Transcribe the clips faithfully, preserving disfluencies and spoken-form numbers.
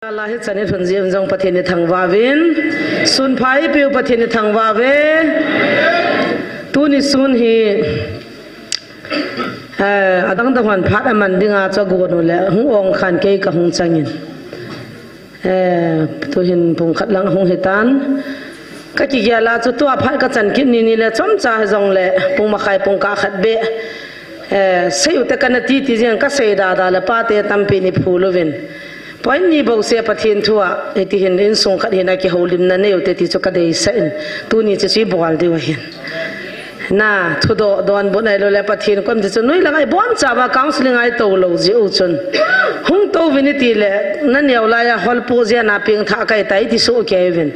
Ala hi chan i thun jing jong Pathen i thangvah uvin. Sun pha i piu Pathen i thangvah uve. Tuni sun hi, eh, adang dang hon phat aman dinga chu agon u le hung ong khan kei ka hung changin. Eh, tuhin pung khat lang hung hitan. Ka kigel a chu tua phat ka chan kit ni ni le chomcha jong le pung makhai pung kah khat beh. Eh, sei u te kana ti ti jeng ka sei da da le pate tampi ni phul uvin. Point ni bou se Pathen thu a, hiti hin insung khat hin a kihoulimna nei u te ti chu ka deisah in. Tuni chu chu i bol diu ahin. Na, thudoh donbut nei lou le Pathen kom ti chu nui lang a i boncha uva counseling a i tou lou jeh u chun. Hung tou uvin i ti le, na neo lai a hol pu jia na peng tha kai tai ti su kei uvin.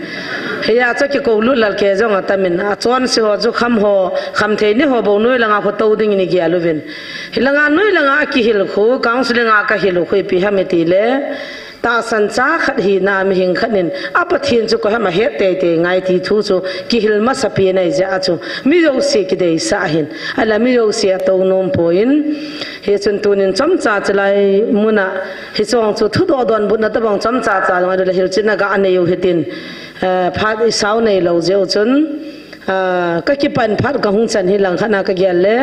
Hia chu kikou lut lal kei jong atamin. Achonse ho chu kham ho, kham thei ni ho bou nui lang a kho tou ding in i gel uvin. Hi lang a nui lang a kihil khu, counseling a ka hil u khu ipi ham i ti le. Tahsan cha khat hina mihing khat in a Pathen chu koi ham a het tei tei ngai ti thu chu kihil masa pi nei jeh a chu mi jouse kideisah ahin. Ahinla mi jouse a tou nom poi. Hichun tunin chomcha chalai mun a hiche chu thudoh donbutna tabang chomcha cha jong a le hilchetna ga nei u hitin, eh, phat i sao nei lou jeh u chun, ah, ka kipan phat ka hung chan hi lang khat na ka gel le.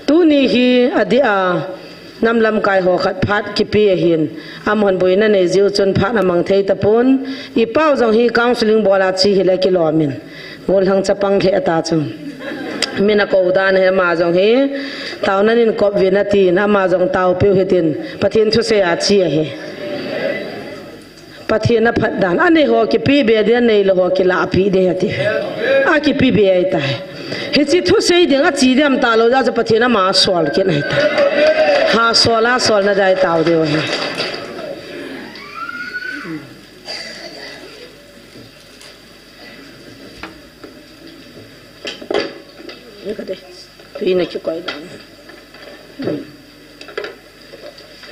Tuni hi adeh a Nam lamkai ho khat phat kipe ahin, amahon boina nei jeh u chun phat amang thei tapon. I pau jong hi counseling bol a che hile kilom in. Gollhang chapang lheh ta chu. Min akou dan hi ama jong hi. Taona nin kop vin atin, ama jong tao piu hitin. Pathen thusei a che ahi. Pathen aphat dan. Anei ho kipe be ding, anei lou ho kilah pi ding ati. Akipe be ahitai. Hiche thusei ding ache diam talou jeh a chu Pathen ama asol kit ahitai. Ha sol a solna dai tao diu ahi. Tui na kikoi dan.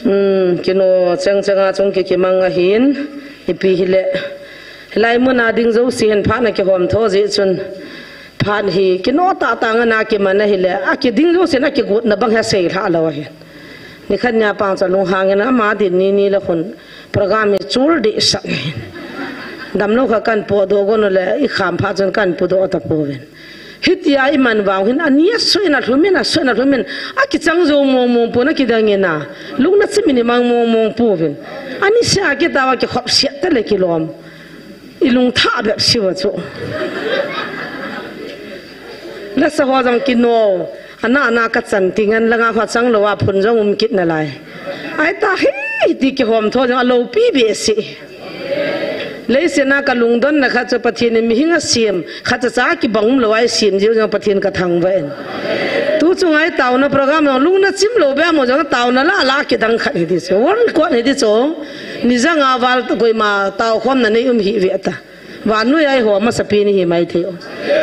Hmm, kino cheng cheng a chung ki kimang ahin, ipi hile. Hilai mun a ding jouse hin phat na kihom tho jeh chun. Phat hi kino tah tah ngan a kiman ahile, akiding jouse hin akigotna bang hi asei lha lou ahin. Nikhat nia pang cha lunghang in ama din ni ni le khun program hi chul deh sah ahin. Damlou kha kan podoh gon u le i kham phat chun kan podoh tapouvin. Hitia i man vang hin ani asuh in alhum in, asuh in alhum in, akichang jou mong mong pon akidang in a, lungna chim in i mang mong mong pouvin. Ani se a kitao a kikhop siat ta le kilom. I lung thah bep siu a chu. Lasa ho jong kino, ana ana ka chan ti ngan langa ho chang lou a phun jong um kit nalai. Ahi ta hi, ti kihom tho jong aloupi behseh. Leiset a ka lungdonna khat chu Pathen in mihing asem, khat cha cha kibang um lou a asem jeh u jong Pathen ka thangvah in. Tu chunga i taona program jong lungna chim lou beh mo jong taona la la kidang khat hi ti chu. World record hi ti chu. Ni janga val koima taokhomna nei um hih ve ta. Vannoi a i ho masapen i hi maithei u.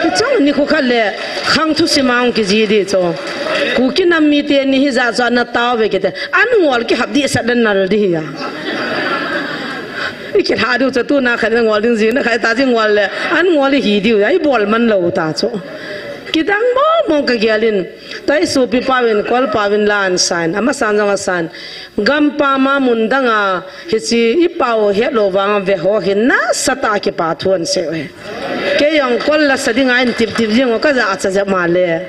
Hichang nikho khat le khang thusim a hung kiji di chu. Kuki nam mite ni hijat chu ana tao ve kiti. An ngol kihap dehset le nal di hi a. I kilha diu chu tuna khat na ngol ding jing na khat ta jing ngol le. An ngol i hi diu a i bol man lou ta chu. Kidang mong mong ka gel in. Tua i sopi pau in, kol pau in la ana san. Amasan jong asan. Gampam a mun dang a, hiche i pau het lou vang a ve ho hin nasatah a kipa thu ana sei u hi. Kei jong kol la sa ding a in tip tip jing u ka ja cha ja ma le.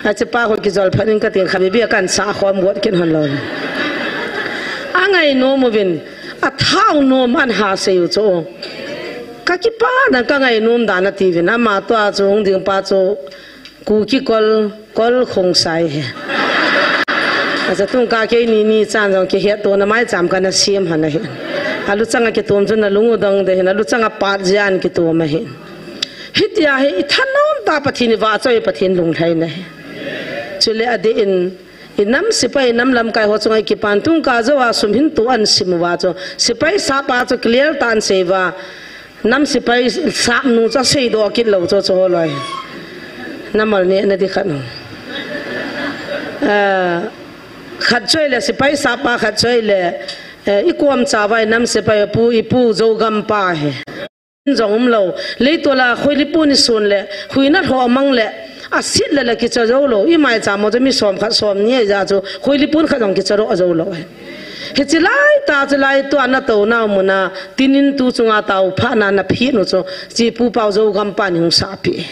Ache pa ho kijol phat in ka ting kha bi bi a kan sa khom got kin hon lou. Angai nom uvin, athau nom an ha sei u chu. Ka kipa dan ka ngai nom dan ati uvin, ama tua chu hung ding pa chu Kuki kol, kol khong sai hi. Acha tung ka kei ni ni chan jong kihet tona maicham kana sem hon ahi. Aluchang a kitom chun alung u dong de hin, aluchang a pat jeh a kitom ahi. Hitia hi i thanom tah Pathen i vahchoi Pathen lunglhaina hi. Chule adeh in, i nam sepai, i nam lamkai ho chunga i kipan tung ka jou a sum hin tu an sim uva chu. Sepai sap a chu clear tah an sei uva. Nam sepai sap nu chu asei doh kit lou chu chu holoi. Namal neh na di khat nu. Eh, khat choi le sepai sap pa khat choi le, eh, i kom cha vai nam sepai pu, i pu Zogam pa hi. Jong um lou. Leitol a khoilipun i sun le, huina lhoh mang le, asit le le kicha jou lou. I maicham mo chu mi som khat som ni a ja chu, khoilipun khat jong kicha lou a jou lou. Hichi lai ta chu lai tua na to nau muna, tinin tu chunga tau pha na na phi nu chu, chi pu pau zo gam pa ni hung sa pi.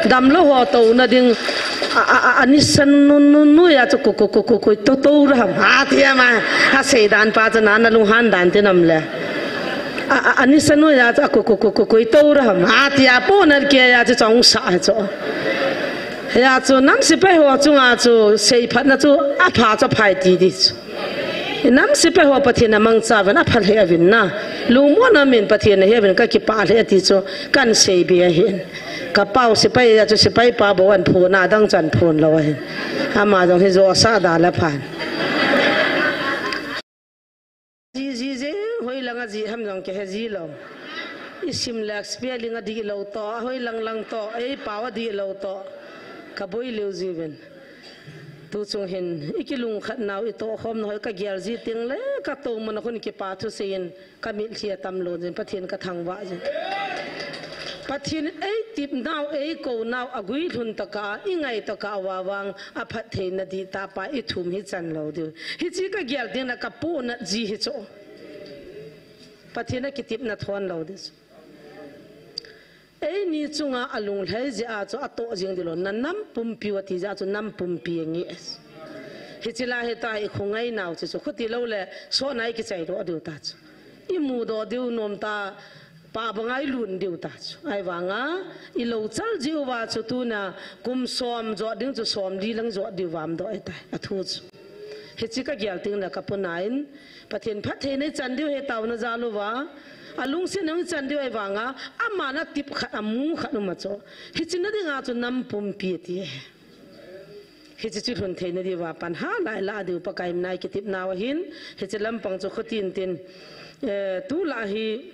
Dam lo ho to na ding, a, a, a, a ni san nu, nu, nu ya chu ku, ku, ku, ku, ku, to, to ra ham. A ti ya ma, a sei dan pa chu na, na lung han dan ti nam le. A, a, a ni san nu ya chu a ku, ku, ku, ku, ku, to ra ham. A ti ya po na ke ya chu chong sa ha chu. Ya chu nam sipai ho chunga chu sei phat na chu a pha chu phai ti di chu. Nam sipai ho Pathen a mangcha ven a pha le avin na. Lungmon a min Pathen a he ven ka kipa le ti chu kan sei bi a hin. Ka pau sipai ya chu sipai pa bo an phu na dang chan phun lo a hin. Ama dong hi zo sa da la phan. Ji, ji, ji, hoi lang a ji ham jong ke he ji lo. I sim lak spelling a di lo to, a hoi lang lang to, ei pau a di lo to. Ka boi leu ji ven. Tu chung hin, i kilung khat nau, i to khom na hoi ka gel ji ting le, ka to mun a hun kipa thu sein, ka mit thia tam lo jin, Pathen ka thangvah jin. Pathen ei tip nau, ei ko nau, a gui lhun taka, i ngai taka, wa vang, a phat thei na di ta pa, i thum hi chan lo diu. Hichi ka gel ding na ka pu na ji hi chu. Pathen a kitip na thon lo di chu. Ei ni chunga a lung lhai ji a chu a to jing di lo. Na nam pumpi wa ti ja chu nam pumpi ngi. Hichi la he ta i khu ngai nau chi chu khuti lo le so nai ki chai lo diu ta chu. I mu do diu nom ta pa ba ngai lun diu ta chu. Ai vanga i lo chal jiu wa chu tu na kum som jo ding chu som li lang jo diu vam do ai ta. A thu chu. Hichi ka gel ting na ka pu na in Pathen phat thei nei chan diu he tau na ja lo wa. A lungsin nang chan diu ai vanga. Ama na tip khat a mu khat um a cho. Hichi na ding a chu nam pumpi ti he. Hichi chu lhun thei na diu wa pan ha lai la diu pa kai nai kitip na wa hin. Hichi lam pang chu khutin tin. Eh, tu la hi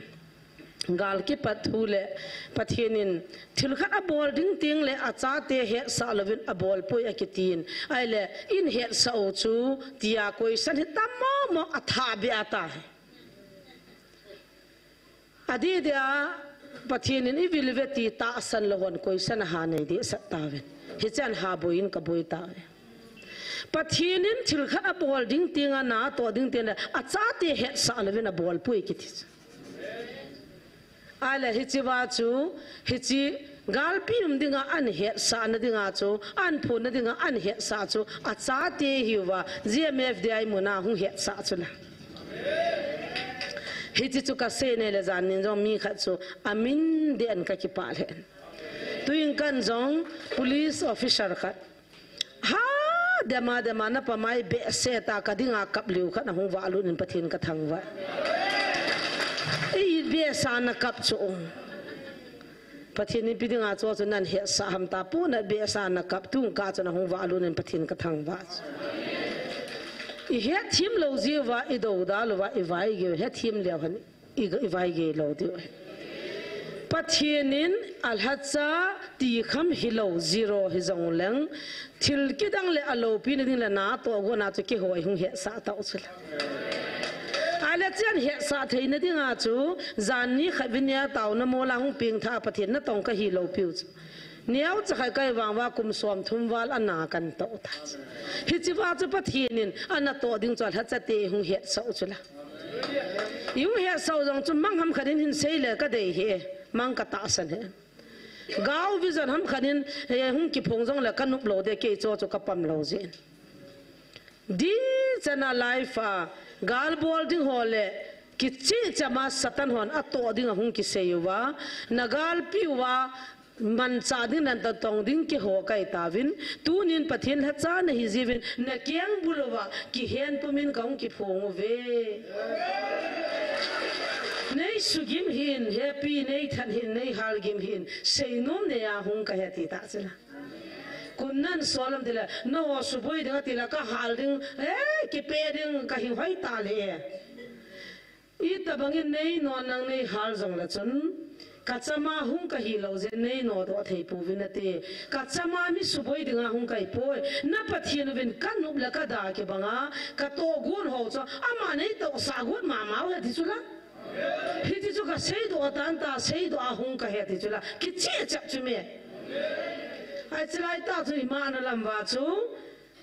gal kipat thu le Pathen in thil khat a bol ding ting le a chate he sa lo vin a bol poi a kitin. Ai le in he sa u chu tia koi san hi tam mo mo a tha bi a ta. A di dia, Pathen in i vil ve ti ta san lo hon koi san ha nei di sat ta ven. Hi chan ha boi in ka boi ta ven. Pathen in thil khat a bol ding ting a na to ding ting le a chate he sa lo vin a bol poi kiti. A le hichi wa chu, hichi galpi um dinga an he sa na dinga chu, an phu na dinga an he sa chu, a chate hi wa, G M F D I muna hung he sa chu la. Hichi chu ka sei nei le jan nin jong mi khat chu a min den ka kipa le. Tuin kan jong police officer khat. Ha, dema, dema, na pa mai be se ta ka dinga kap liu khat na hung va lu nin Pathen ka thangvah. Ei be sa na kap chu. Pathen in pi dinga chu chu nan he sa ham ta pu na be sa na kap tung ka chu na hung va lu nin Pathen ka thangvah. I he thim lo ji wa, i do da lo wa, i vai ge he thim leo han. I, i vai ge lo diu. Pathen in a lhacha ti kham hi lo zero hi jong leng. Thil kidang le a lopi na ding le na to go na chu kihoi hung he sa ta u chu la. A le chian he sa thei na dinga chu, jan ni khat vin nia tau na mo la hung ping tha Pathen na tong ka hi lo piu chu. Neo cha khai kai vang wa kum som thum val a na kan to ta chu. Hichi wa chu Pathen in a na to ding chu a lhacha te hung he sa u chu la. Yung he sau jong chu mang ham khat in hin sei le ka dei he, mang ka ta san he. Gau vision ham khat in, eh, hung kiphong jong le ka nup lo de kei cho chu ka pam lo jin. Di chana life a, gal bol ding ho le, kichi chama Satan hon a to ding a hung kisei uva, na gal pi uva, man cha ding nan ta tong ding ke ho kai ta vin, tu nin Pathen lhacha na hi ji vin, na keng bul uva, ki hen pu min ka hung ki phong uve. Nei sugim hin, happy nei than hin, nei hal gim hin, sei nom nei a hung ka he ti ta chila. Kun nan solam tila, no ho suboi ding a tila ka hal ding, eh, ki pe ding ka hi hoi ta le. Itabangin nei no nang nei hal jong la chun, ka chama hung ka hi lo jeh nei no doh thei pu vin ati. Ka chama mi suboi dinga hung kai poi. Na Pathen uvin ka nup le ka da kibanga, ka to gun ho chu, ama nei to sa gun ma mau he ti chu la. Hiti chu ka sei doh atan ta, sei doh a hung ka he ti chu la. Kichi chap chu me. Ai chilai ta chu ima na lam va chu.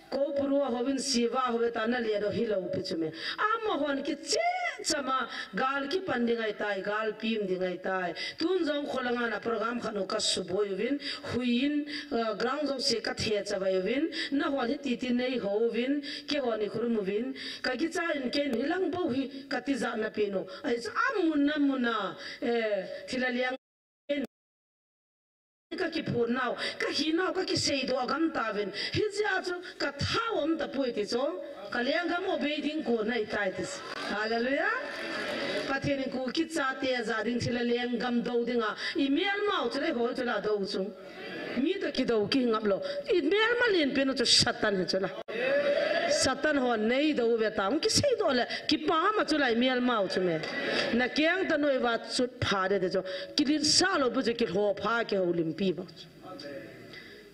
Ko purua hovin siva hove ta na le do hi lo pi chu me. Ama Hon kicheh chama gal kipan ding ahitai, gal pim ding ahitai. Tun jong kholanga na program khat nu kasuboi uvin, huiyin, uh, ground jouse kathechavai uvin, nahon hiti ti neihou uvin, keihon ikhulum uvin, kakicha in ken hilang bou hi kati jana penu. Ahi chu amun amun a, eh, thilha liang Kakiphun nau, kahi nau, kakiseidoh gam tauvin. Hijeh a chu katha um tapoi ti chu. Kalenggam u bei ding kon ahitai ti. Hallelujah. Pathen in Kuki chate ajah ding thilha lenggam dou dinga imelmau chu le hoi chu la dou chu. Mi toh kidou kingap lou. Imelma lenpen u chu Satan hi chu la. Satan hon neidou ve ta. Kiseidoh le kipah ma chu la imelmau chu me. Nakeng tah noiva chutpha de de chu. Kiletsah lou bou chu kilhopha kihoulimpi bou chu.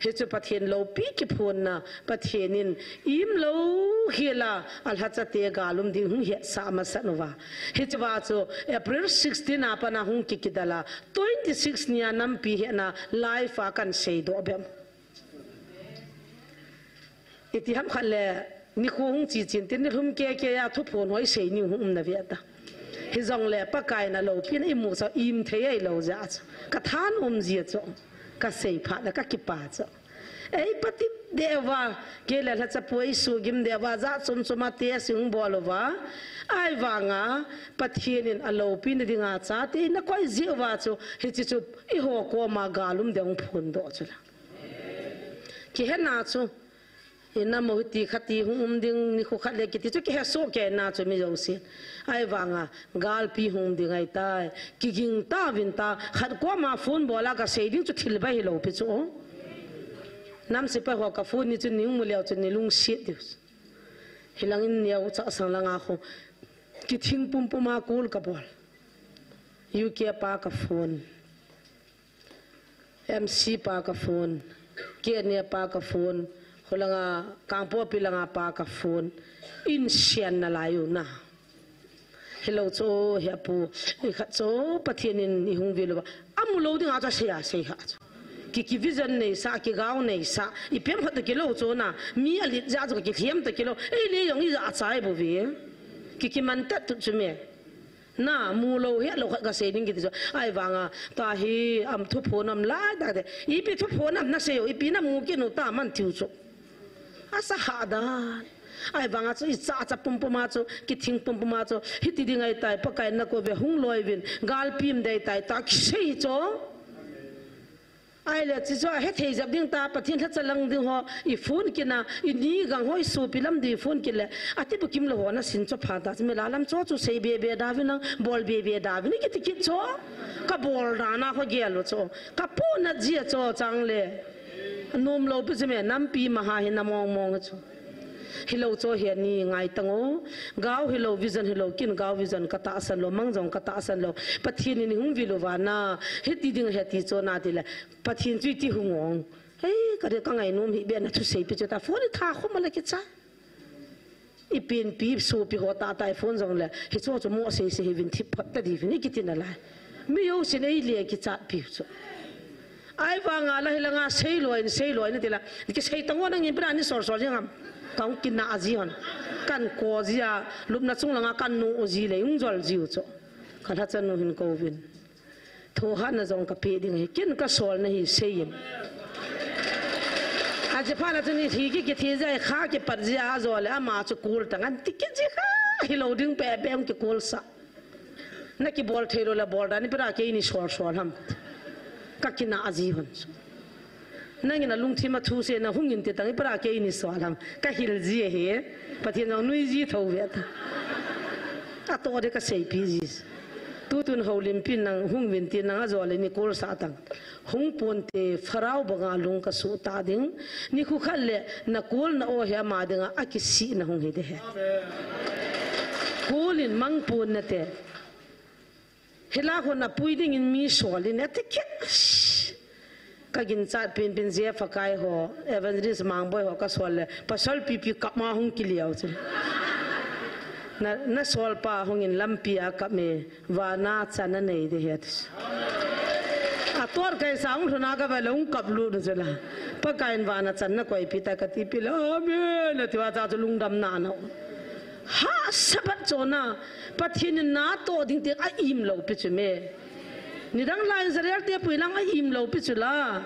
Hichu Pathen loupi kiphonna, Pathen in imlou hela alhachate galum ding hung hetsah masat uva. Hichea chu April sixteen a pat a hung kikidal a, twenty-six nia nampi hetna live a kahin seidoh bep. Iti ham khat le, nikho hung che chen tin nilhum keke a thuphon hoi sei ni hung um na ve ta. Hijongle Pakai in aloupina imu sa im thei ahilou jeh a chu. Kathan um jia chu. Kasei phat le kakipah chu. Ei patep deh uva, kei le lhachapu eisugim deh uva, jat chom chom a test hung bol uva. Ahivanga, Pathen in aloupina dinga chate nakoi jeh uva chu, hiche chu eiho koma galum ding hung phondoh chu la. Kihetna chu, ina mo hiti khati hung um ding nikho khat le kiti chu kihesoh kei na chu mi jousen. Ahivanga, galpi hung um ding ahitai. Kiging tauvin ta, khat koma phone bol a kasei ding chu thil bai hilou pi chu. Nam sepai ho ka phone ni chu neimu leu chu neilungset diu. Hilangin neo chasang langa ho. Kithing pumpum a call kabol. U K pa ka phone. M C pa ka phone, K N A pa ka phone, holanga Kangpokpi langa pa ka phone, in sian nalai u na. Hilou chu, hi apu, ikhat chu, Pathen in ihung vil uva. Amu lou dinga chu asei a, sei ha chu. Ki, ki vision neisa, kigao neisa, ipi ham khat toh kilou chu na, mi alet jeh a chu kakithem toh kilou, eile jong ijat chai bou ve. Ki, kiman tet tu chu me. Na, mu lou, het lou khat kasei ding kiti chu. Ahivanga, tahi, am thuphon am lai, ta te. Ipi thuphon am nasei u, ipi namu kit u ta man tiu chu. Asa ha dan. Ahivanga chu, icha cha pumpum a chu, kithing pumpum a chu, hiti ding ahitai, Pakai in nakou ve hung loi uvin, galpi um ding ahitai, ta kisei chu. Ahile, chuchu ahethei jep ding ta, Pathen lhacha lang ding ho, i phone kit na, i ni gang ho, i sopi lam ding i phone kit le, ati bukim lou ho nasin chu pha ta, chu mi la lam chu chu sei be be da vin lang, bol be be da vin kiti kit chu, kabol dan a ho gel u chu, kapu na jia chu chang le, nom lou pi chu me, nampi maha hi na mong mong chu. Hilou chu hi ani ngai tang o. Gao hilou, vision hilou, kin gao vision katahsan lou, mang jong katahsan lou. Pathen in ihung vil uva na, hiti ding ahi ti chu na ti le, Pathen chu iti hung ong. Hei, ka de ka ngai nom hi be na thusei pi chu ta, phone i tha khum a le kicha. I pen pi sopi ho tah tah i phone jong le, hichu chu mo sei sei hi vin thip phot ta di vin i kiti nalai. Mi jousen eile kichat piu chu. Ahivanga la hilanga sei lou in, sei lou in ti la. Kisei tang o nangin pera ni sol sol jeng am. Kang kina a ji hon. Kan ko ji a, lupna chung langa kan nu o ji le, ung jol jiu chu. Ka lhacha nu hin kouvin. Thohhatna jong kape ding ahi, ken kasol na hi seiyin. Aji phat na chu ni thi ki, kithi jeh a kha kipat jeh a jo le ama chu kul tang an ti kit ji kha, hilou ding pe pe ung kikul sa. Na kibol thei lou le bol da ni pera kei ni sol sol ham. Ka kina a ji hon. Nangin a lungthim a thusei na hungin ti tang i pera kei ni sol ham. Ka hil ji ahi. Pathen jong nui ji tho ve ta. A to de ka seipi ji. Tutun houlimpi nang hung vin ti nang a jo le ni kul sa tang. Hung pon te Pharaoh banga lung ka su ta ding. Ni khu khat le na kul na o he ama dinga a kisih na hung hi de he. Kul in mang pon na te. Hila hon a pui ding in mi sol in a ti kit. Ka ginchat pen pen J F Akai ho, Evangelist Mangboi ho ka sol le, pasal pipi kap ma hung kiliau chu. Na, na sol pa hung in lampi a kap me, vana chan a nei de het. A tor kai sa hung thuna ka va le hung kap lu nu chu la. Pakai in vana chan na koi pi ta ka ti pi le, amen, na ti va cha chu lungdam na na. Ha, Sabbath chona Pathen in na to ding te a im lo pi chu me. Nidang lai Israel te pui lang a im lo pi chu la.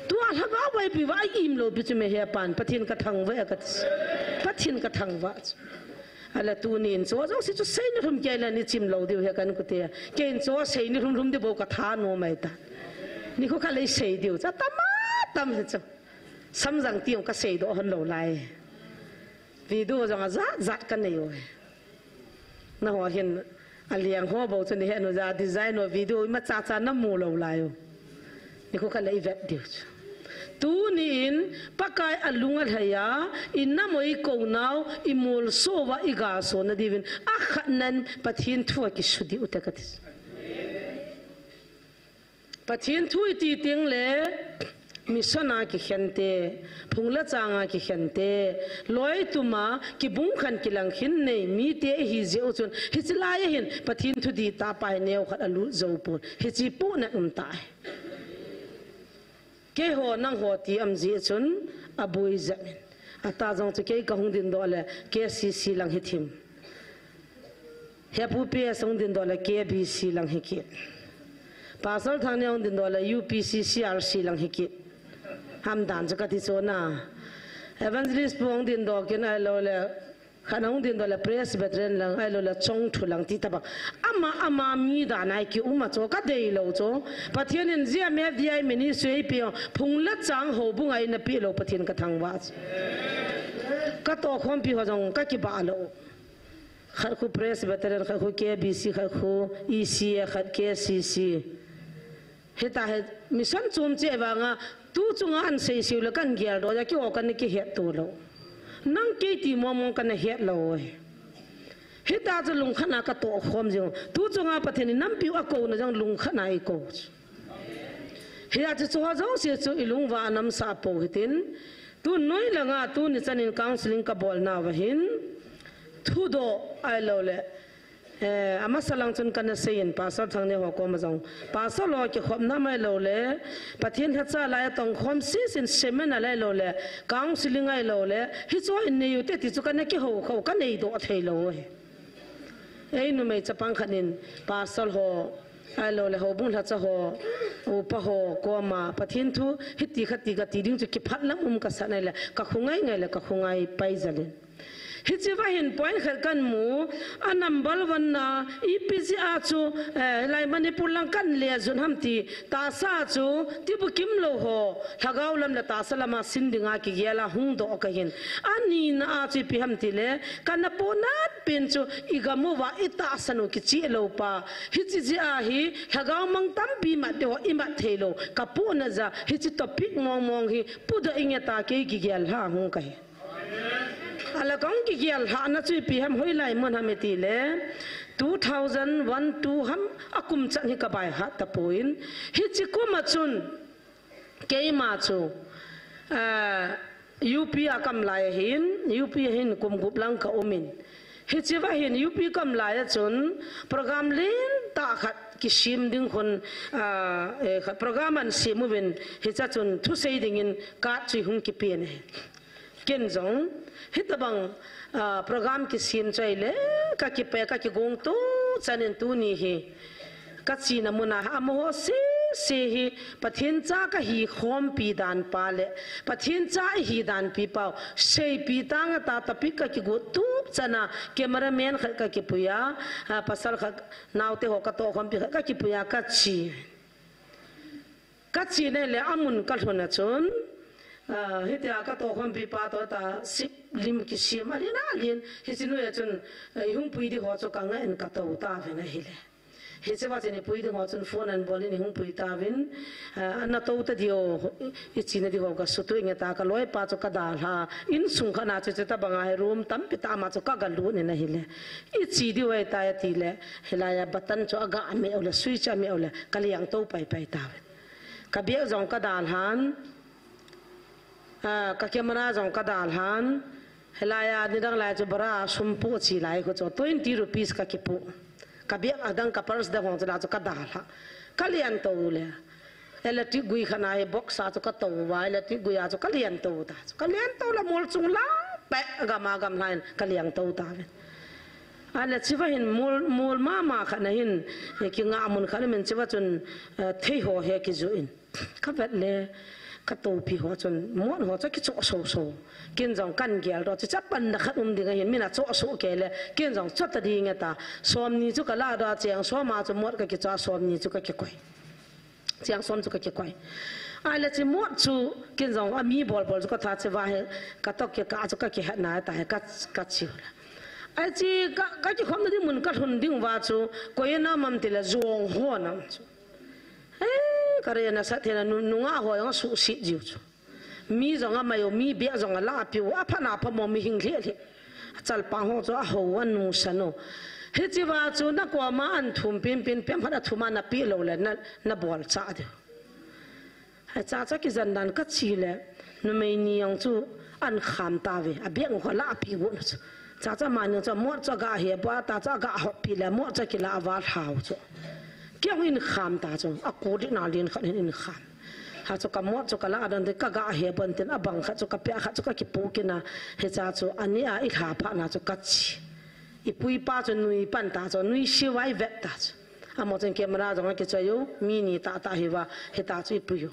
Tua lhagao vai pi va a im lo pi chu me he pan Pathen ka thangvah a ka ti. Pathen ka thangvah chu. Ala tunin cho jong si chu seini lhum kei la ni chim lo diu he kan kute. Kein cho seini lhum lhum di bo ka tha no mai ta. Ni khu ka lei sei diu cha tama tam hi chu. Samjang tiong ka sei do hon lo lai. Video jong a jat jat ka nei u. Na ho hin a liang ho bo chu ni he nu ja design o video ima cha cha na mu lo lai u. Ni khu ka lei vet diu chu. Tuni in Pakai a lung a lhai a, i nam o i ko nau, i mol so va i ga so na diuvin, a khat nan Pathen thu a ki su diu te ka ti. Pathen thu i ti ting le, mission a ki khen te, phung le chang a ki khen te, loi tuma ki bung khan ki lang khin nei, mi te i hi jeh u chun, hi chi lai a hin, Pathen thu di ta pai neu khat a lut zo pon, hi chi pu na um ta. Kei ho nang ho ti am ji chun a bui jep in. A ta jong chu kei ka hung din do le K C C lang hi thim. He pu P S hung din do le K B C lang hi kit. Pastor Thang ne hung din do le U P C C R C lang hi kit. Ham dan chu ka ti chu na. Evangelist pu hung din do kin ai lo le Khat hung din do le Presbyterian lang, ai lo le chong thu lang ti tabang. Ama, ama mi dan ai ki um a cho, ka dei lo cho. Pathian in zia me di ai ministry ei pi o, phung le chang ho bung ai na pi lo Pathian ka thangvah. Ka to khom pi ho jong ka ki ba lo. Khat khu Presbyterian, khat khu K B C, khat khu E C A, khat K C C. Hita he mission chom che vanga, tu chunga an sei siu le kan gel do, ya ki o kan ki het tu lo. Nang kei ti mong mong kan het lo e. Hita chu lungkhat na ka to khom jing. Tu chunga Pathian in nampi u a ko na jong lungkhat na i ko. Hia chu chu ho jong si chu i lungva nam sa po hitin. Tu noi langa tu ni chan in counseling ka bol na va hin. Thu do ai lo le. Eh, amasa lang chun kana sei in, Pastor Thangne ho koma jong. Pastor lo kikhopna mai lo le, Pathian lhacha lai a tong khom sisin seminar lai lo le, counseling ai lo le, hi chu in nei u te ti chu kana kiho kho, ka nei do thei lo e. Ei numei chapang khat in, Pastor ho, ai lo le, ho bung lhacha ho, upa ho, koma, Pathian thu, hiti khati ka ti ding chu kiphat lam um ka sa nai le, ka khungai ngai le, ka khungai pai jalin. Hichi va hin point khat kan mu, a number one na, ipi jeh a chu, eh, lai Manipur lang kan le jun ham ti, tahsa chu, ti bukim lo ho, lhagao lam le tahsa lama sin dinga kigel a hung do ka hin. A nina a chu ipi ham ti le, kana po nat pen chu, i gam uva i tahsa nu kichi lo pa. Hichi jeh a hi, lhagao mang tampi mat de ho, i mat thei lo, ka po na ja, hichi topic mong mong hi, pu do inge ta kei kigel ha hung ka hi. Ala kong kigel lhahna chu ipi ham hoilai mun ham iti le, two thousand one two ham a kum chan hi ka bai hat ta puin. Hichi kum a chun, keima chu, ah, U P a kam lai hin, U P hin kum gup lang ka umin. Hichi va hin U P kam lai a chun, program len ta khat kisim ding khun, ah, eh, khat program an sim uvin, hicha chun thusei dingin card chu hung kipen e. Ken jong, hitabang, ah, program kisim choi le, ka kipe, ka kigong tu, chanin tuni hi. Ka china muna, amaho sese hi, Pathian cha ka hi khompi dan pa le, Pathian cha i hi dan pi pau, seipi tang a ta topic ka kigu tu, chana, cameraman khat ka kipuia, ah, pasal khat, naute ho ka to khompi khat ka kipuia, ka chi. Ka chi nei le amun ka lhun a chun, ah, hitia ka to khompi pa to ta sip lim kisim a lin a lin, hichi noi a chun, ah, i hung pui di ho chu ka ngai in ka to ta ve na hi le. Hichi va chun i pui di ho chun phone an bol in i hung pui ta vin, ah, an na to ta di o, i chi na di ho ka sutu inge ta ka loi pa chu ka dal ha, in sung kha na chu chu ta banga he room tampi ta ma chu ka ga lut ni na hi le. I chi di wai ta ya ti le, hilai a button chu a ga me o le, switch a me o le, ka liang to pai pai ta vin. Ka bag jong ka dal han, ah, ka camera jong ka dal han, hilai a nidang lai chu bara sum pu chi lai khu chu twenty rupees ka kipu. Ka bag a dang ka purse dang hong chu la chu ka dal ha. Ka lian to le. Electric gui khat na hi box a chu ka to va, electric gui a chu ka lian to ta chu. Ka lian to la mol chung la. pek gam a gam lhai in ka leng to ta ve. A le chiva hin mol, mol mama khat na hin, eh, ki nga mun khat min chiva chun, eh, thei ho he ki zu in. Ka vet le, ka topi ho chun, mot ho chu ki cho so so. Kin jong kan gel do, chu cha pan na khat um ding a hin, min a cho so ke le, kin jong cho ta ding e ta. Som ni chu ka la do, cheng som a chu mot ka ki cho, som ni chu ka ki koi. Cheng som chu ka ki koi. A le chi mot chu, kin jong a mi bol bol chu ka tha che va he, ka tok ke ka chu ka ki het na ta he, ka, ka chi la. A chi ka, ka ki khom na ding mun ka lhun ding va chu, koi na mam ti le jong ho na chu. Eh, ka re na sa thena nu, nunga ho jong a su si jiu chu. Mi jong a mai u, mi bia jong a la piu, a pha na pha mo mi hing lhe lhe. A chal pa ho chu a ho a nu sa no. Hichi va chu na ko ma an thum pin pin pem hat a thum a na pi lo le na, na bol cha diu. Hai cha cha ki jan dan ka chi le, numei ni ang chu an kham ta ve, a beng ho la pi gu na chu. Cha cha ma ni chu mot cha ga he ba, ta cha ga ho pi le, mot cha ki la va hlau chu. Kiang in kham ta chu, a ku di na lin khat in kham. Ha chu ka mot chu ka la dan de ka ga he bon tin a bang khat chu ka pia khat chu ka ki pu ki na, he cha chu a ni a i hla pha na chu ka chi. I pui pa chu nui pan ta chu, nui si vai vet ta chu. A mo chen camera jong a ki choi u, mi ni ta ta hi va, he ta chu i pui u.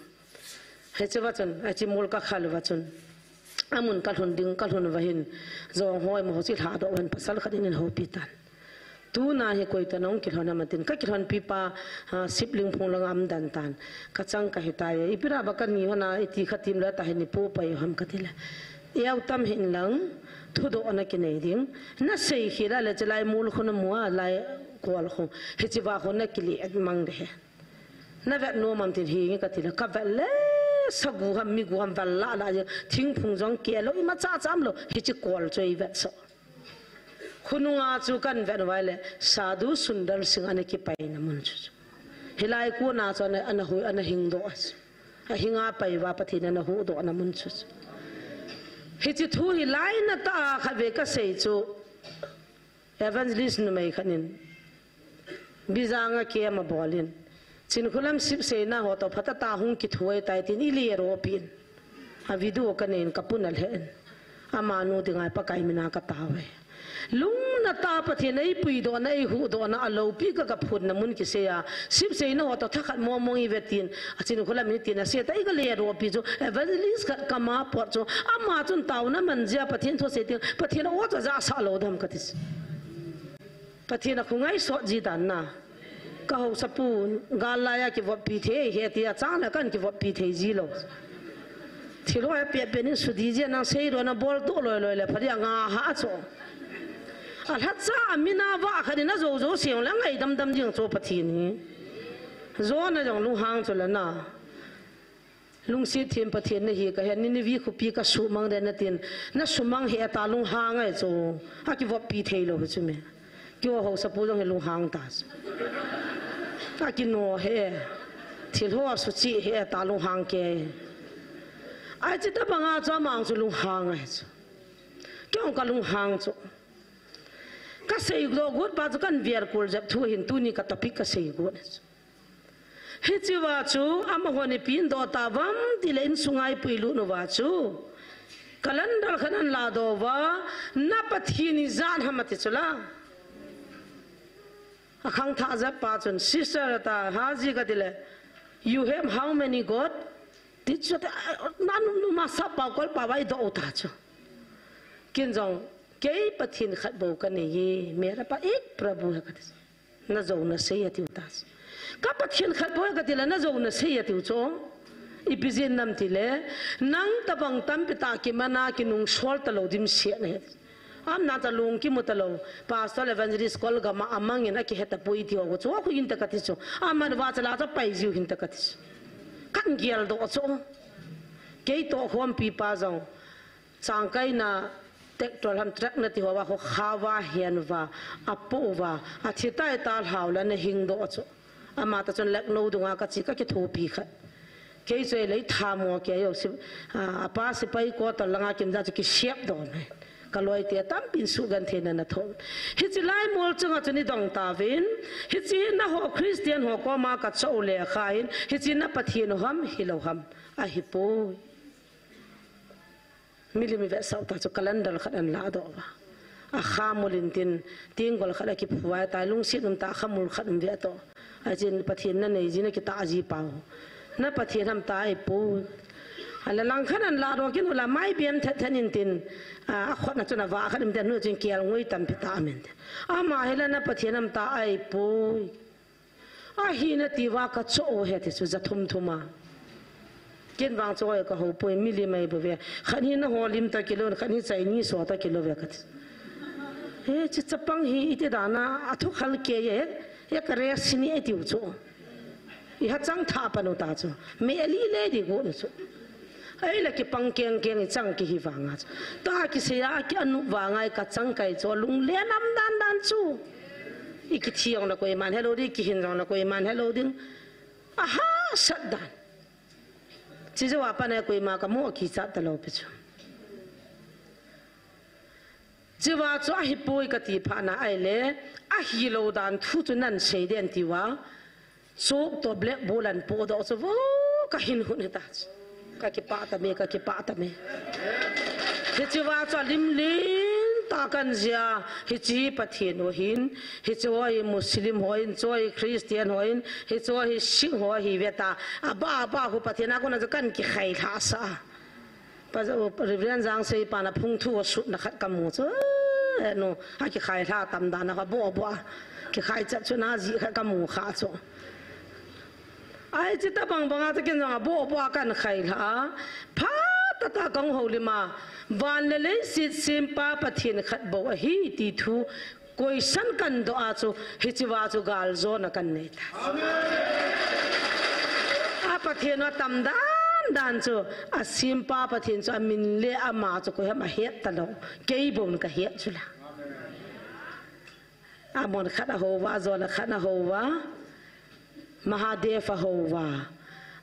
He chi va chun, a chi mol ka khal va chun. A mun ka lhun ding, ka lhun va hin, jong hoi mo ho chi hla do hen pasal khat in ho pi tan. Tu na hi koi ta nong ki lhon a ma tin, ka ki lhon pi pa, ah, sibling phung lang am dan tan. Ka chang ka hi ta ye, i pi ra ba ka ni ho na, i ti kha tim la ta he ni pu pa i ham ka ti le. Iau tam hin lang, thu do na ki nei ding. Na sei khi la le chi lai mol khu na mua, lai kol khu. He chi va khu na ki li et mang de he. Na vet nom am tin hi nge ka ti le, ka vet le, sa gu ham, mi gu ham vel la la, thingphung jong ke lo, i ma cha cham lo, hi chi kol chu i vet so. Khunung a chu kan vet vai le, Sadhu Sundar Singh ana ki pai na mun chu. Hi lai ku na chu ana, ana hui, ana hing do a chu. A hing a pai va Pathen ana hu do na mun chu. Hi chi thu hi lai na ta kha ve ka sei chu. Evangelist numei khat in, Bijang a kem a bol in, Chinkholam sipseina ho to phat a ta hung kithuai tai tin i le ro pi in. A video ka nei in ka pun a lhe in. Ama nu ding ai Pakai mina ka ta ve. Lung na ta Pathen ei pui do na, ei hu do na, a lo pi ka ka phun na mun ki se a. Sipseina ho to tha khat mo mo i ve tin. A Chinkholam in tin a se ta i ka le ro pi chu. Evangelist khat ka ma pot chu. Ama chun tau na man jia Pathen thu se tin. Pathen o cha ja sa lo dam ka ti. Pathen a khu ngai sot ji dan na. Ka hausa pu gal lai a ki vop pi thei, he ti a chang la kan ki vop pi thei ji lo. Thil ho a pe pe ni su di ji nang sei ro na bol to loi loi le phari a nga ha cho. A lha cha a mi na va kha ni na zo zo siang la ngai dam dam jing cho Pathen hi. Zo na jong lu hang cho la na. Lungset them Pathen na hi ka he, Nineveh khopi ka sumang de na tin, na sumang he ta lunghang ai chu, a ki vop pi thei lo chu me. Kio hausa pu jong he lunghang ta chu. A ki no he, thil ho a su chi he ta lunghang ke. Ai chi ta banga chu amang chu lunghang ai chu. Kio ka lunghang chu. Ka sei lo gut pa chu kan viar kul jep thu hin tuni ka topic ka sei gut chu. Hichi va chu, amaho ni pin do ta vam ti le in sungai pui lu nu va chu. Calendar khan an la do va, na Pathen i jan ham a ti chu la. A khang tha ja pa chun, sister ta, ha ji ka ti le, you have how many God? Ti chu ta, na num num a sa pa kol pa vai do ta chu. Kin jong, kei Pathen khat bo ka nei ye, mera pa ek Prabhu hai ka ti chu. Na zo na sei a tiu ta. Ka Pathen khat boi ka ti la na zo na sei a tiu chu. Ipi jin nam ti le, nang tabang tampi ta ki mana ki nung sol ta lo dim sia na he. Am na ta lung ki mu ta lo. Pastor evangelist kol gama amang in a ki he ta pui ti ho chu. Khu in ta ka ti chu. Aman va cha la cha pai jiu hin ta ka ti chu. Kan gel do chu. Kei to khom pi pa jong. Changkaina tractor ham truck na ti ho va, ho kha va, hian va, a po va, a thi tai ta hlau la na hing do chu. Ama ta chun lek no dunga ka chi ka ki thopi khat. Kei choi lei tha mo ke yo si, a, a pa sipai ko ta langa kim ja chu ki siap do ne. Ka loi te tam pin su gan the na na tho. Hi chi lai mol chunga chu ni dong ta vin. Hi chi na ho Christian ho ko ma ka chau le kha in. Hi chi na Pathen ham hi lo ham. A hi poi. Milim i vetsah u ta chu calendar khat an ladoh uva. A khamul in tin, tenggol khat a kiphu a tai, lungset um tah a khamul khat um ve toh. Ahin Pathen na nei ji, na kitah ji pau. Na Pathen ham ta ahipoi. Ahinla langkhat an ladoh kit ula, mai bem thet thet in tin, a, a khut na chun a vah khat um ten, nu chun kelngoi tampi tah amen tin. Ama hi la na Pathen ham ta ahipoi. Ahi nati uva ka choh u ahi ti chu ja thum thum a. Ken vang choh ka hou poi, milim ahi bou ve. Khat hi na ho lim ta kilou, khat hi Chinese ho ta kilou ve ka ti. He, chi chapang hi iti dan a, a thu khal kei e, e ka re sini e tiu chu. I ha chang tha pa nu ta chu. Me ali le di go nu chu. Ahile kipang keng keng i chang kihi vang a chu. Ta kisei a ki anu vang a i ka chang kai chu, lunglen um dan dan chu. I kithi jong le koiman helou ding, i kihin jong le koiman helou ding. A hahsat dan. Chi jou a pat a koima ka mu a kichat talou pi chu. Chi uva chu ahipoi ka ti phat na ahile, ahilou dan thu chu nan sei den ti uva. Chalk toh blackboard an pohdoh chu vo ka hin hun hita. Ka kipah ta me, ka kipah ta me. Hichi uva chu a lim lim tah kan jia, hichi Pathen ho hin, hichi ho hi Muslim ho hin, chu hi Christian ho hin, hichi ho hi Sikh ho hi ve ta. A ba, a ba hu Pathen a kona chu kan kikhai lha sa. Pa, Reverend Jangsei pa na phung thu a sut na khat ka mu chu. Eh, no, a kikhai lha tam dan a ka bo bo a. Kikhai chat chu na ji khat ka mu kha chu. Ai chi ta bang bang a ta ken jong a bo bo a kan khai lha. Phat tah tah kong ho lim a. Van le leiset sempa Pathen khat bou ahi ti thu question kan doh a chu, hichi uva chu galjona kan nei ta. A Pathen u a tam dan dan chu, a sempa Pathen chu a min le ama chu koiham a het talou. Kei bon ka het chu la. A mon khat a hou uva, a jona khat a hou uva. Mahadev a hou uva.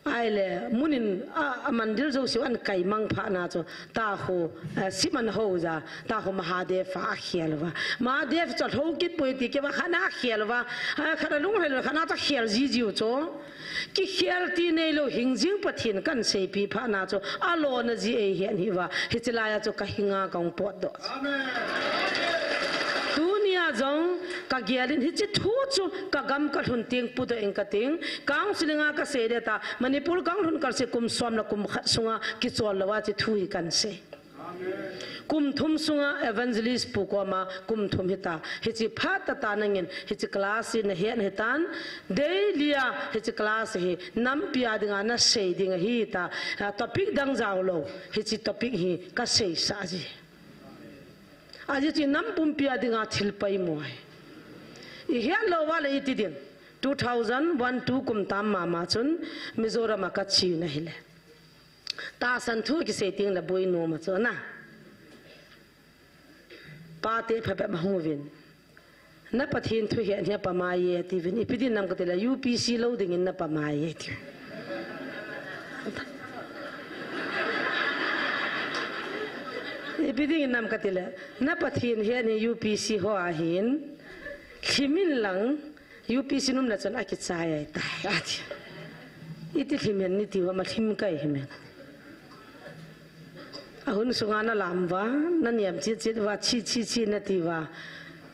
Ahile, mun in a, a mandir jouse u an kai mang phat na chu, ta khu, eh, sim an hou ja, ta khu Mahadev a a khel uva. Mahadev chu a lhou kit poi ti kei uva, khat na a khel uva. A, khat a lunglhai lou, khat na chu a khel ji ji u chu. Kikhel ti neilou hing jing Pathen kan seipi phat na chu, a lona ji ei hen hi uva. Hichi lai a chu ka hing a kong potdoh. Tuni a jong ka gel in hichi thu chu ka gam ka lhun teng pudoh ing ka ting, counseling a ka sei de ta, Manipur kong lhun kal se kum som le kum khat sunga kichol lou a chi thu hi kan sei. Kum thum sunga evangelist pu koma kum thum hita, hichi phat tah tah nangin hichi class hi na het hitan, daily a hichi class hi nampi a dinga na sei ding ahi ta, a, topic dang jao lou, hichi topic hi ka sei sah ji. Ajeh chu i nam pumpi a dinga thil poimo ahi. I het lou uva le iti ding. Two thousand one two kum tam mama chun Mizoram a ka che u ahile. Tahsan thu kisei teng le boi nom a chu na. Pate phabep a hung uvin. Na Pathen thu het hi a pamai e ati uvin. Ipi din nam ka ti le U P C lou dingin na pamai e ati. Ipi dingin nam ka ti le, na Pathen het hi U P C ho ahin, lhim in lang, U P C num le chun a kichai ai tai, ati. Iti lhim hen ni ti uva, ma lhim kai hi me. A hun sunga na lam uva, na niam chit chit uva, chi chi chi na ti uva.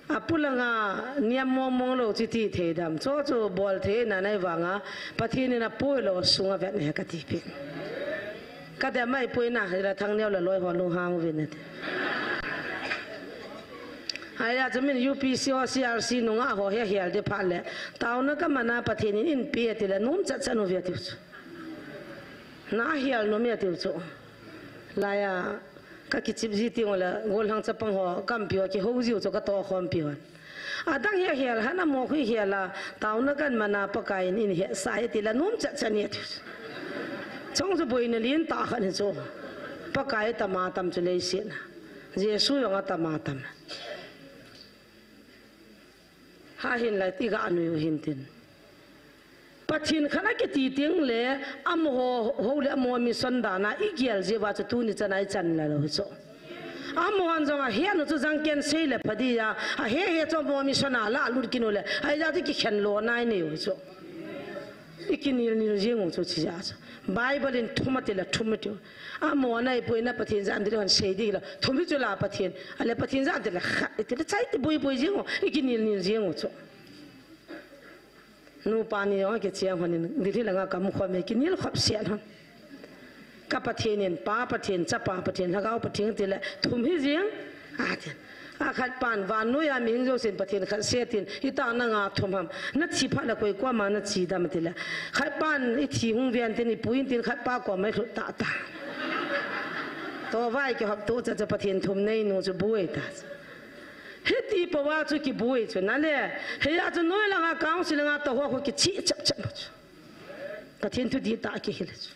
A pulanga niam mong mong lou chi ti thei dam. Cho chu bol thei na nai vanga, Pathen in a pui lou sunga vet ne ka ti pi. Ka dem mai pui na, la thang neo la loi ho lung hang uvin na ti. Ahile chu min U P C ho C R C nunga ho he hial de phat le. Taona ka mana Pathen in in pi ati le, num chat chat nu ve tiu chu. Na hial nom e tiu chu. Laiya, ka kichip ji tiu le, gollhang chapang ho, kampi ho, kihou jiu chu ka tohkhompi hon. Adang hi ahial, hana mo khu hial a, taona kan mana Pakai in in hetsah e ti le, num chat chat ni tiu chu. Chong chu boina lentah khat hi chu. Pakai tama tam chu leiset a. Jesu jong atama tam. Ha hin lai ti ga nui u hin tin. Pathen khat a kiti teng le, amaho, ho le amaho mission dan a, i gel jeh uva chu tuni chan a i chan la lou chu. Amaho jong a he nu chu jang ken sei le pha di a, a he he chu amaho mission a la lut kinu le, a i ja chu kikhen lona i nei u chu. I kinil nil jing u chu chi ja chu. Bible in thum ati le thum ati. Amona ipuina Pathen jat in ti le hon sei ding la. Thum hi chu la Pathen. Ale Pathen jat in ti le khat ati le chai ti bui bui jing u. I kinil nil jing u chu. Nupa ni jong kicheng hon in, Delhi langa kamu khom e, kinil khop sian hon. Ka Pathen in, Pa Pathen, Chapa Pathen, Lhagao Pathen ti le, thum hi jing, ati. Akhat pan, vannoiya mihing jousen Pathen khat ase tin, hita na nga thum ham, na thi phat le koi koma na chi dam ti le. Khat pan, i thi hung ven tin, i pui in tin, khat pa koma i lhut ta ta. Tua vai kihop tu cha cha Pathen thum nei nu chu bui ta. Hiti poa chu kibui chu na le. Heia chu noi langa council langa toh ho kichi chap chap chu. Pathen thu dihtah kihil chu.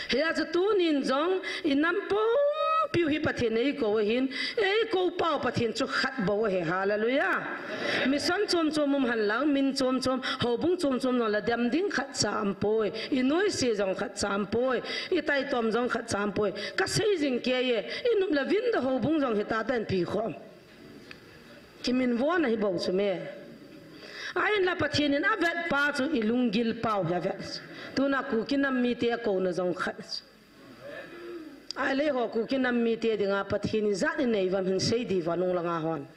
Heia chu tunin jong i nam pumpiu hi Pathen eikou ahin, eikou pau Pathen chu khat bou ahi. Hallelujah. Mission chom chom um hen lang, min chom chom, houbung chom chom jong le dem ding khat cha um poi. I noise jong khat cha um poi. I taitom jong khat cha um poi. Ka sei jing kei e, i nop le vin da houbung jong hita ta in pi khom. Kiminvon ahi bou chu me. Ahinla Pathen in avet pa chu i lunggil pau hi avet. Tuna Kuki nam mite akouna jong khat chu. Ahile eiho Kuki nam mite dinga Pathen ijat inei uvam hin sei diu va nung langa hon.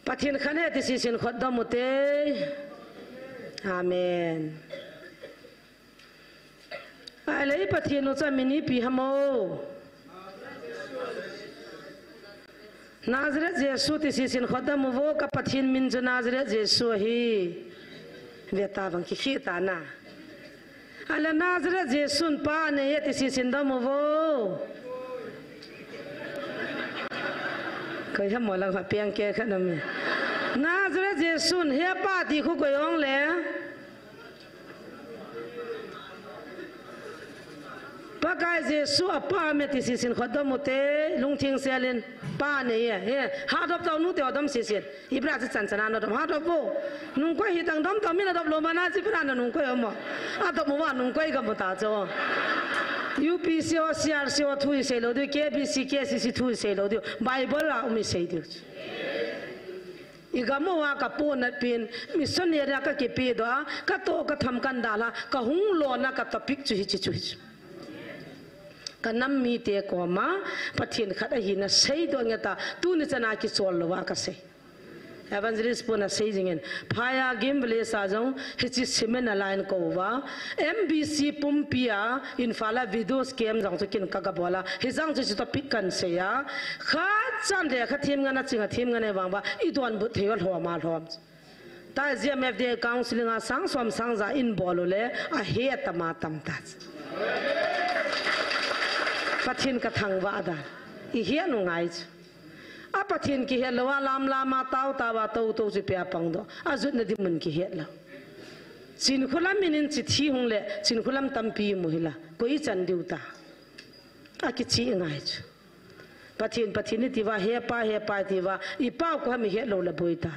Pathen khat ahi ti sisin khut dom u te. Amen. Ahile i Pathen u chu amin ipi ham o. Nazareth Jesu ti sisin khut dom u vo, ka Pathen min chu Nazareth Jesu ahi. Ve ta vang kikhih ta na. Ahile Nazareth Jesun pa anei e ti sisin dom u vo. Koi ham mo lang ha piang ke kha na mi. Nazareth Jesun hepa ti khu koi ong le. Pakai Jesu apa me ti sisin khut dom u te, lungthim sel in pa anei e. He, ha dop tau nu te dom sisin. Ibra chi chan chan a na dom ha dop vo. Nungkoi hi tang dom tau mi na dop lou ma na chi pra na nungkoi mo. A dop mo va nungkoi ga mo ta cho. U P C o, C R C o thu i sei lou diu, K B C, K C C thu i sei lou diu. Bible a um i sei diu. I gam uva ka pu na pin, missionary a ka kipe doh a, ka toh ka tham kan dal a, ka hung lona ka topic chu hichi chu hichi. Ka nam mite koma, Pathen khat ahina seidoh nge ta, tuni chan a kichol louva ka sei. Evangelist pun asei jing in, phai a Game Village a jong, hichi seminar a la eikou uva, M B C pumpi a, Imphal a videos camp jong chu kin ka ga bol a, hijong chu chu topic kan sei a, khat chan le khat thim ngan a ching a thim ngan e vang uva, i donbut thei u lhom a lhom. Ta G M F D counseling a sang som sang ja in bol u le, ahe tam a tam ta. Pathen ka thangvah dan. I het u ngai chu. A Pathen kihet lou a lam lam a tao tao a tou tou chu pia pang doh. A jotna ding mun kihet lou. Chinkholam min in chi thi hung le, Chinkholam tampi mu hi la. Koi chan diu ta. A kichi ngai chu. Pathen, Pathen i ti uva, hepa, hepa i ti uva, i pau koi ham i het lou le boi ta.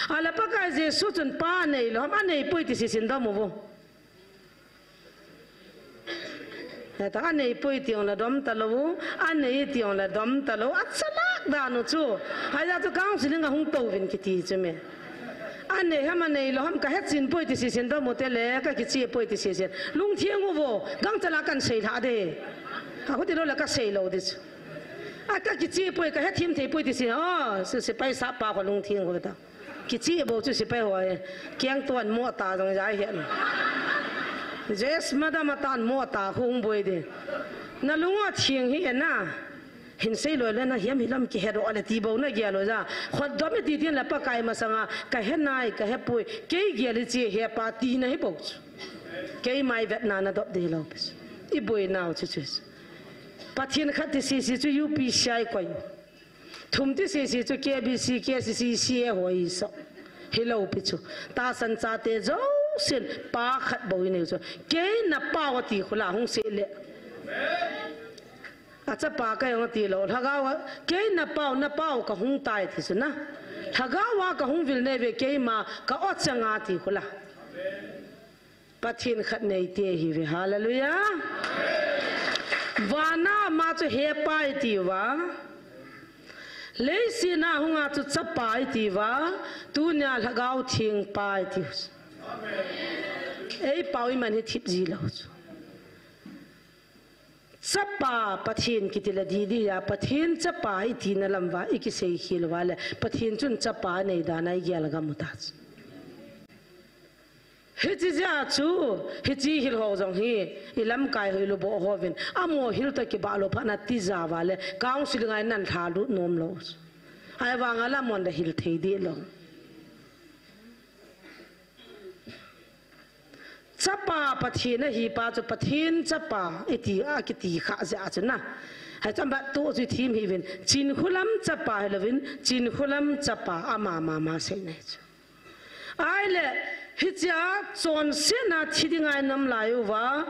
Ahile Pakai Jesu chun pa anei lou ham, anei poi ti sisin dom u vo. He ta, anei poi ti ong le dom ta lou, anei ti ong le dom ta lou, a chalak dan u chu. Hia chu counseling a hung tou vin kiti chu me. Anei ham anei lou ham ka het chin poi ti sisin dom u te le, ka kichi poi ti sisin. Lungthim u vo, gangchal a kan sei lha de. A huti lou le ka sei lou di chu. A ka kichi poi, ka hethim thei poi ti si. Oh, si, sipai sap pa kho lungthim u ta. Kichi bou chu sipai ho e. Kiang tuan mo ta jong jai hian. Yes, madam atan mo ta hung boi de. Na lung a thing hi e na. Hin sei loi le na hiam hi lam kihe doh le ti bou na gel lou ja. Khut dom i ti tin le Pakai masanga ka he nai, ka he poi. Kei gel i chi hepa tina hi bou chu. Keima i vetna na dop de lou pis. I boi nau chu chu. Pathen khat ti sisi chu U P C i koi. Thum ti sisi chu K B C, K C C, C A hoi so. Hi lou pi chu. Tahsan chate jousen pa khat bou i nei chu. Kei na pau ti khu la hung sei le. A chapa ka jong ti lou. Lhagao a, kei na pau, na pau ka hung tai ti chu na. Lhagao a ka hung vil nei ve keima ka o chang a ti khu la. Pathen khat nei te hi ve, hallelujah. Vana ma chu hepa i ti uva. Leiset a hung a chu chapa i ti uva. Tunia Lhagao Theng pa i ti uva. Ei pau iman hi thip ji lou chu. Chapa Pathen kiti le didi a, Pathen chapa iti na lam uva, ikisei khel uva le, Pathen chun chapa nei dan a igel gam u ta chu. Hiche jeh a chu, hiche hil ho jong hi, ilamkai ho ilubo hovin, amaho hil toh kibah lou phat na tija uva le, counseling a inan lha lut nom lou. Ahivang a lamon le hil thei deh lou. Chapa Pathen ahi pa chu Pathen chapa iti a kiti kha jeh a chu na. Hiche a bat tu chu thim hi uvin, Chinkholam chapa hi louvin, Chinkholam chapa ama mama sei nei chu. Ahile, hiche a chonsetna thi ding a inam lai uva,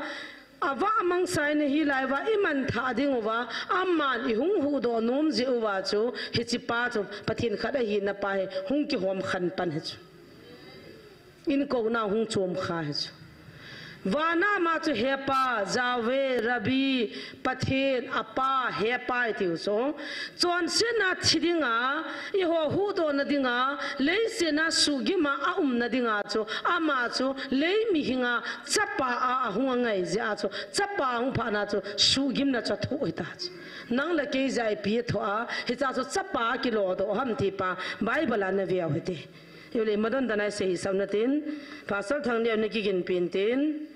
avah amang sai na hi lai uva, iman thah ding uva, aman ihung huhdoh nom jeh uva chu, hiche pa chu Pathen khat ahina pa hi hung kihom khen pan hi chu. Inkouna hung chom kha hi chu. Vana ama chu Hepa, Yahweh, Rabbi, Pathen, Apa, Hepa itiu chu. Chonsetna thi ding a, eiho huhdoh na ding a, leiset a suhgim a aum na ding a chu, ama chu lei mihinga chapa a ahung angai jeh a chu, chapa ahung phat na chu, suhgimna chu athoh hita chu. Nang le kei jeh a ipi athoh a, hiche a chu chapa akilodoh ham ti pa, Bible a na veu hite. Iule madon dan a isei hi sam na tin, Pastor Thangneo na kigin pin tin,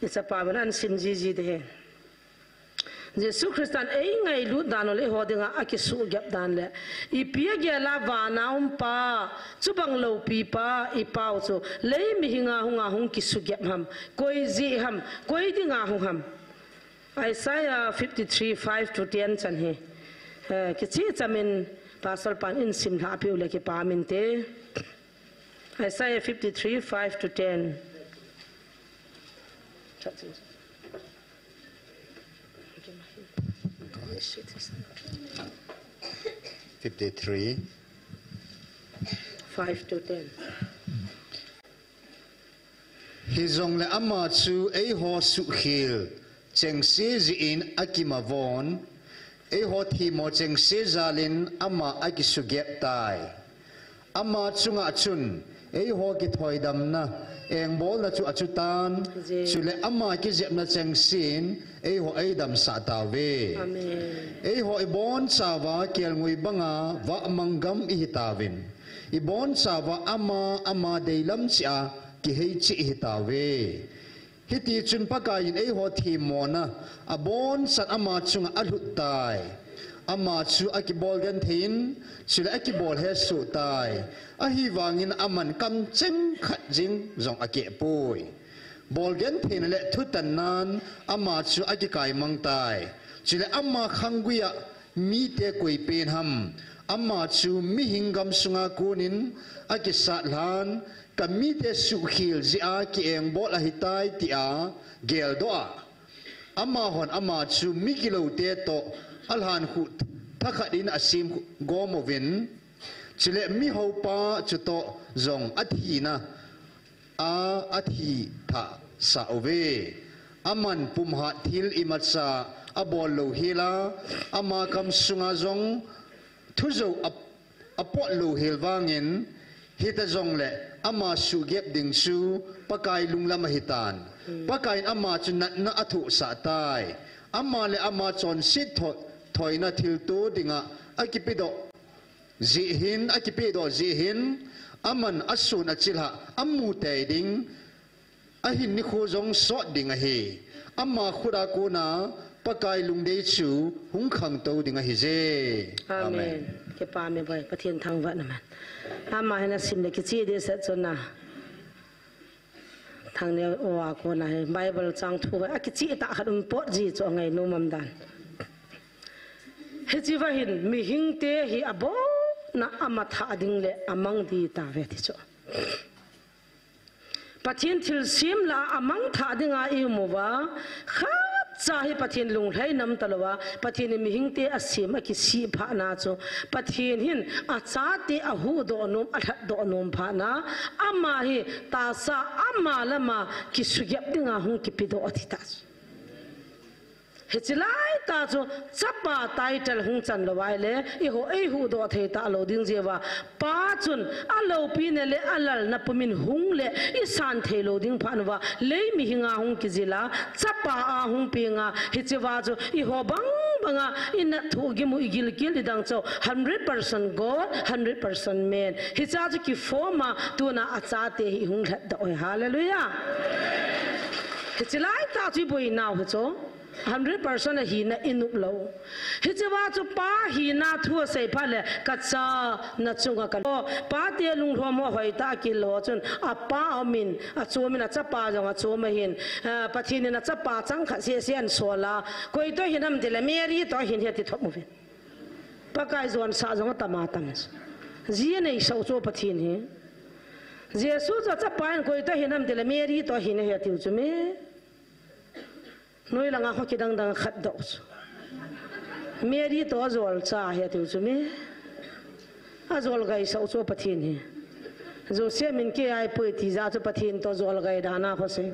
ichapa ban an sim jiji te he. Jesu Christan eingailut dan u le eiho dinga akisuhgep dan le, ipi agel a vana um pa, chubang loupi pa, ipau chu, lei mihinga hunga hung kisuhgep ham, koi jeh ham, koi dinga hung ham. Isaiah fifty-three, five to ten chan hi. Eh, kicheh chamin Pastor pan eisimlhah peh u le kipah inte. Isaiah fifty-three, five to ten. Fifty-three. Five to ten. Hijongle ama chu eiho suhkhel chengse jeh in akimavon, eiho themmo chengse jal in ama akisuhgep tai. Ama chunga chun eiho kithoidamna engbolna chu achutan, chule ama kijepna chengsen eiho eidamsah tauve. Amen. Eiho ibonchauva kelngoi banga vahmang gam ihitauvin, ibonchauva ama, ama deilam cheh a kihei cheh ihitauve. Hitichun Pakaiyin eiho themmona abonchan ama chunga alhut tai. Ama chu akibol genthei in, chule akibol hesoh tai. Ahivangin aman kamcheng khat jeng jong akehpoi. Bol gentheina le thutannan ama chu akikaimang tai. Chule ama khanggui a mite koi pen ham. Ama chu mihing gamsunga konin akisat lhan, ka mite suhkhel jeh a kiengbol ahitai tia geldoh a, amahon ama chu migiloute toh alhankhuh thakhat in asemgom uvin, chule mihoupa chutoh jong athina a athithasah uve. Aman pumhat thil imacha abol louhel a, ama kamsunga jong thujou a, apot louhel vangin, hita jongle ama suhgep ding chu Pakai lunglam ahitan. Pakaiyin ama chu natna athohsah tai. Ama le ama chonset tho-, thoina thilto dinga akipedoh jeh hin, akipehdoh jeh hin, aman asun achilhah amu tei ding, ahin nikho jong sot ding ahi. Ama khut a kona Pakai lungdei chu hung khangtou ding ahije. Amen. Kipah me boi, Pathen thangvahna man. Ama hin asim le kicheh dehset chu na. Thangneo a kona hi Bible chang thu hi akicheh tah khat um pot ji chu angainom umdan. Hiche va hin mihingte hi abonna ama thah ding le amang ding tauve ti chu. Pathen thilsem lah a amang thah dinga i um uva, khatcha hi Pathen lunglhaina um talouva, Pathen in mihingte asem akisih phatna chu, Pathen hin achate ahuhdoh nom, alhatdoh nom phatna, ama hi tahsa ama lama kisugep dinga hung kipedoh ati ta chu. Hiche laitah chu chapa title hung chan lou ahile, eiho eihuhdoh thei talou ding jeh uva, Pa chun aloupina le alalna pumin hung le isan theilou ding phat uva, lei mihinga hung kijil a, chapa a hung peng a, hiche uva chu eiho bang banga inat thohgim u, igilkel, idang chou, hundred percent God, hundred percent man. Hiche a chu kiform a, tuna achate hi hung lhatdoh e. Hallelujah. Hiche laitah chu iboinau hi chu hundred percent ahina inop lou. Hiche uva chu pa hina thu asei phat le, kacha, nachunga ka, pate lunglhom ho hoitah a kihil ho chun, apa aumin, achomin, achapa jong achom ahin, ah, Pathen in achapa changkhat seh seh ahin sol a, koi toh ahin ham tile, Mary toh ahin ahi ti thop uvin. Pakai jonsah jong atam atam. Ji aneisah u chu Pathen hi. Jesu chu achapa in koi toh ahin ham tile, Mary toh ahin ahi atiu chu me. Noi langa kho kidang dang khatdoh chu, Mary toh ajolcha ahi atiu chu me. Ajol gaisah u chu Pathen hi. Joseph min kei ahipoi ti jeh a chu Pathen toh jol gai dan a kho sei.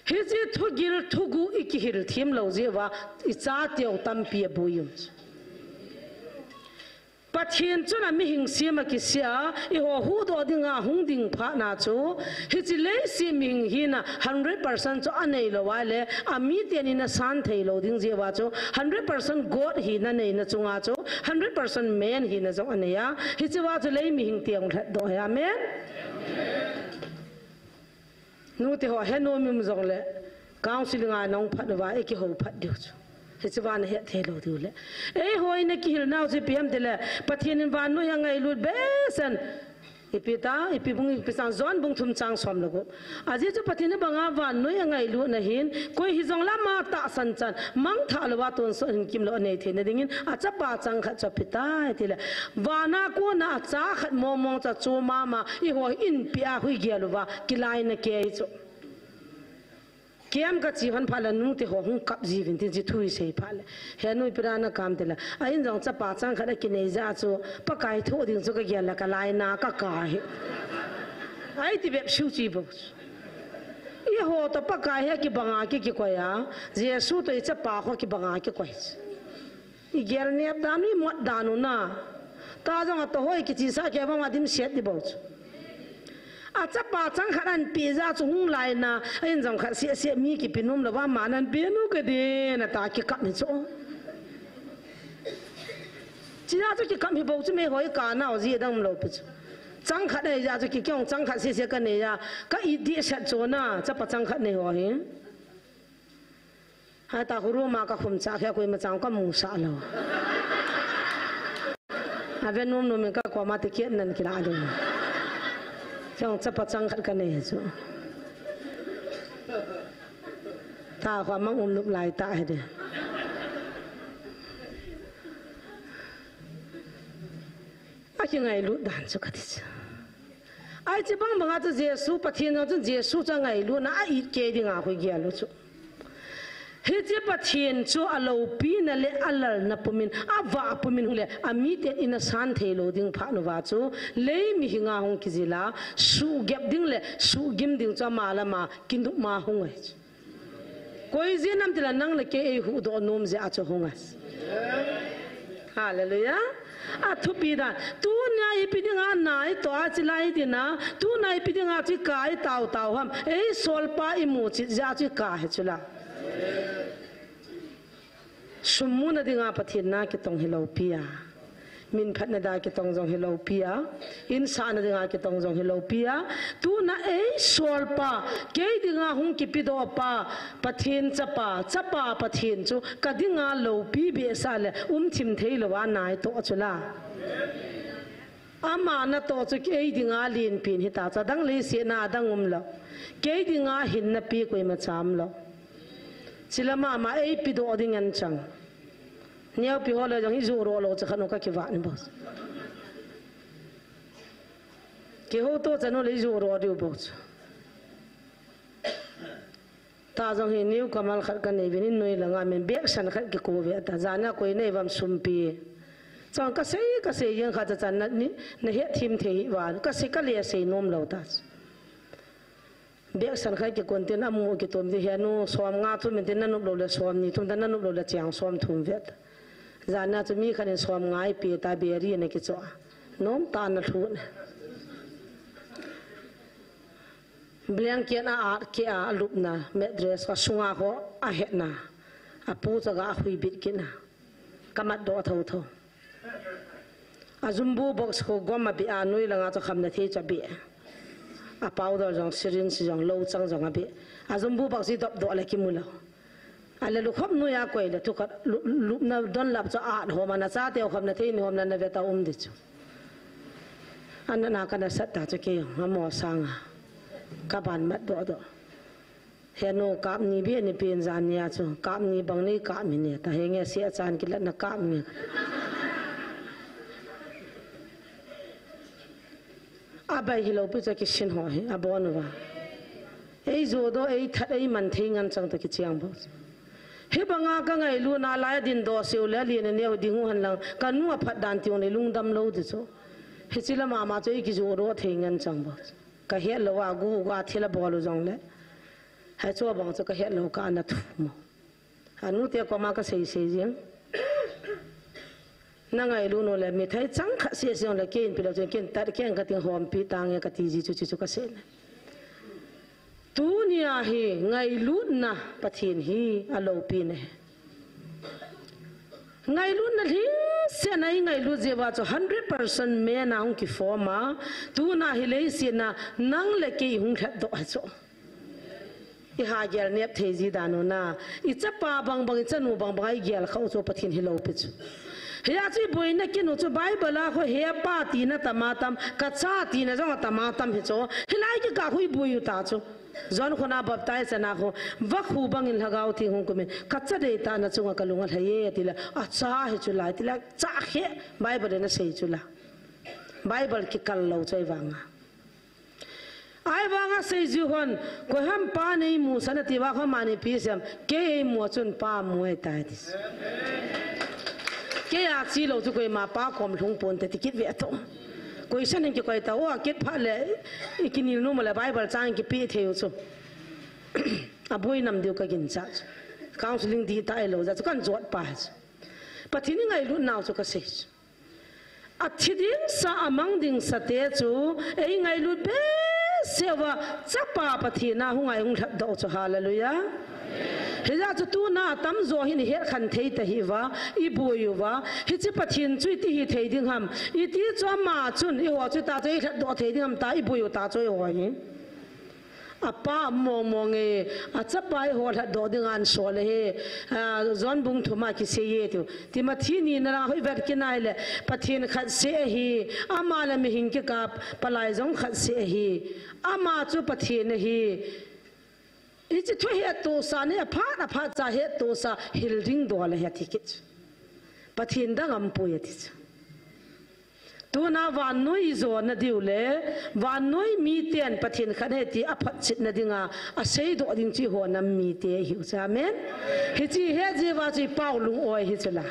Hiche thugil thuguh ikihil them lou jeh uva, ichateu tampi aboi um chu. Pathen chun amihing sem a kisih a, eiho huhdoh dinga hung ding phat na chu, hiche leiset mihing hina hundred percent chu aneilou ahile, amiten in asan theilou ding jeh uva chu, hundred percent God hina neina chunga chu, hundred percent man hina jong anei a, hiche uva chu lei mihing teu lhatdoh e. Amen. Nute ho, henom um jongle, counseling a nahung phat uva, ikihou phat diu chu. Hiche uva nahet thei lou diu le. Eiho ina kihil nau chu ipi ham tile, Pathen in vannoi angailut behseh in. Ipi ta, ipi bung, ipi chang, John bung thum chang som le gup. Ajeh chu Pathen in abanga vannoi angailut na hin, koi hijongle ama tahsan chan, mangthah louva tonsot hinkho kimlou anei theina dingin, achapa changkhat chu apetai tile. Vana kona acha khat mong mong chu acho mama, eiho inpi a hung gel uva, kilaina kei chu. Kem kache hon phat le nute ho hung kap jiuvin tin, hiche thu isei phat le. He nu ipi dan a kam tile. A in jong chapa changkhat akinei jeh a chu, Pakai thoh ding chu kagel le kalaina kaka hi. Ahi ti bep sui chu ibol. Eiho toh Pakai hi akibanga ki, kikoi a. Jesu toh ichapa kho kibanga kikoi. Igel nep dan u, imot dan u na. Ta jong atoh ho ikichisah kei vang adimset ding bou chu. Achapa changkhat ahin pe jeh a chu hung laina, a in jong khat seh seh mi kipe nom louva, ama nahin pe nu kadin, ata kikap hi chu. Chujeh a chu kikap hi bou chu, meiho ikap nau jeh dang umlou pi chu. Changkhat nei jeh a chu ki, kei jong changkhat seh seh kanei a, ka it dehset chu na, chapa changkhat nei ho hi. Hita khu room a kakhum chah kheh a koima chang kamusah lou. Ave nom nom in kakoma ticket nan kilah ding. Kei jong chapa changkhat kanei chu. Ta khu amang um nop lai tah hiding. Akingailut dan chu kati chu. Ahi, hiche bang banga chu Jesu, Pathen jong chun Jesu chu angailutna a it kei dinga khu igel u chu. Hiche Pathen chu aloupina le alalna pumin, avah pumin hung le, amiten in asan theilou ding phat uva chu, lei mihinga hung kijil a, suhgep ding le suhgim ding chu ama lama kinopma hung ahi chu. Koi jeh ham tile nang le kei eihuhdoh nom jeh a chu hung ahi. Hallelujah. Athupi dan. Tuna ipi dinga na itoh a chilai ding na. Tuna ipi dinga chu ikap tao tao ham. Eisolpa imu chet jeh a chu ikap hi chu la. Sum muna dinga Pathen na kitong hilou pi a. Min phatna dinga kitong jong hilou pi a. In sahna dinga kitong jong hilou pi a. Tuna eisolpa, kei dinga hung kipedoh pa, Pathen chapa, chapa Pathen chu, ka dinga loupi behseh le, um thim thei louva na itoh chu la. Ama natoh chu kei dinga lenpen hita chu, adang leiset a adang umlou. Kei dinga hinna pi koima cha umlou. Chule ama, ama eipedoh ding anchang. Neopi ho le jong hi joh roh lou cha khat u kakivah ni bou. Kihouto chan u le joh roh diu bou chu. Ta jong hi newcomer khat kanei uvin, in noi langa min bag san khat kiko uve ta. Jan a koi nei uvam sum pe. Chang kasei, kasei jeng khat cha chan na, ni, nahet thim thei hih uva. Kasei kale sei nom lou ta. Bag san khat kikon tin amu kitom ti, henu, som nga thum in tin, nanop lou le som ni thum ta, nanop lou le chang som thum vet. Jan a chu mi khat in som nga ipi ta, beri na kicho. Nom ta na thun. Blanket a at ke a lupna, mattress ka sunga ho a hetna. A pu cha ga a hui bit kina. Ka mat do thotho. A jumbo box ko gom a bi a nui langa cho kham na thei cha bi. A powder jong, syringe jong, lo chang jong a bi. A jumbo box i dop do le kimu lo. A le lukhop nui a koi le thu khat lu-, lupna don lap cho a hom a na cha teu kham na thei ni hom na na ve ta um di chu. An na ka na sat ta chu ke jong, a mo sanga. Ka ban mat do do. Henu kap ni bi ni pen jan ni a chu. Kap ni bang ni kap mi ni ta he nge se a chan kilat na kap ni. A bai hi lo pi cha kisin ho hi, a bon va. Ei jo do, ei that, ei man thei ngan chang to kichiang bo. Hi banga ka ngailu na lai din do seu le li na neu ding u han lang, ka nu a phat dan tiong le lungdam lo di chu. Hi chi la mama chu ei ki jo do thei ngan chang bo. Ka het lo a gu ga thila bol u jong le. Hai chu bang chu ka het lo ka na thu mo. A nu te koma ka sei sei jing. Na ngailu nu le mi thai chang khat se se le ken pi lo chen ken tat ken ka ting hom pi ta nge ka ti ji chu chi chu ka se na. Tunia hi ngailutna Pathen hi a lopi ne. Ngailutna lhingsetna i ngailut jeh uva chu hundred percent men a hung kiform a, tuna hi leiset a nang le kei hung lhatdoh hi chu. I ha gel nep thei ji dan u na, i chapa bang bang, i chanu bang bang, i gel khau chu Pathen hi lopi chu. Hia chu i boina kin u chu Bible a khu he pa tina tama tam, ka cha tina jong a tama tam hi chu. Hilai kikah khu i boi u ta chu. John khun a baptize na khu, vakhu bangin Lhagao Theng hung kumin, ka cha deitahna chunga ka lung alhai e, tile, a cha hi chu lai, tile, cha he, Bible in a sei chu la. Bible kikal lo chu ahivanga. Ahivanga sei ji hon, koi ham pa nei mu san ati va kho mani pi sem, kei ei mu chun pa mu e tai ti. Kei a chi lo chu koima pa kom lhung pon te ti kit ve to. Koi san in kikoi ta, o kit pha le, i kinil nu ma le Bible chang kipi thei u chu. A boi nam diu ka gin cha chu. Counseling di ta ei lo ja chu kan jot pa chu. Pathen i ngailut nau chu ka sei chu. A thi ding sa, a mang ding sa te chu, ei ngailut behseh uva, chapa Pathen a hung ngai hung lhatdoh chu, hallelujah. Hijeh chu tuna a tamjo hin i het khen thei ta hi uva, i boi uva, hiche Pathen chu iti hi thei ding ham, iti chu ama chun, eiho chu ta chu i lhatdoh thei ding ham ta, i boi u ta chu eiho hi. A pa mong mong e, a chapa eiho lhatdoh ding an sol e he, a, John bung thum a kisei e tiu. Timothy ni na lang hoi vet kinai le, Pathen khat seh ahi, ama le mihem kikah a palai jong khat seh ahi, ama chu Pathen ahi. Hiche thu hettohsa ni, aphat, aphat cha hettohsa, hil ding dol ahi ati kit. Pathen dang aum poi ati chu. Tuna vannoi i jona diu le, vannoi miten Pathen khat ahi ti a photchetna dinga, a seidoh ding chu eiho nam mite ihiu chu. Amen. Hiche het jeh uva chu i pau lung-oi hi chu la.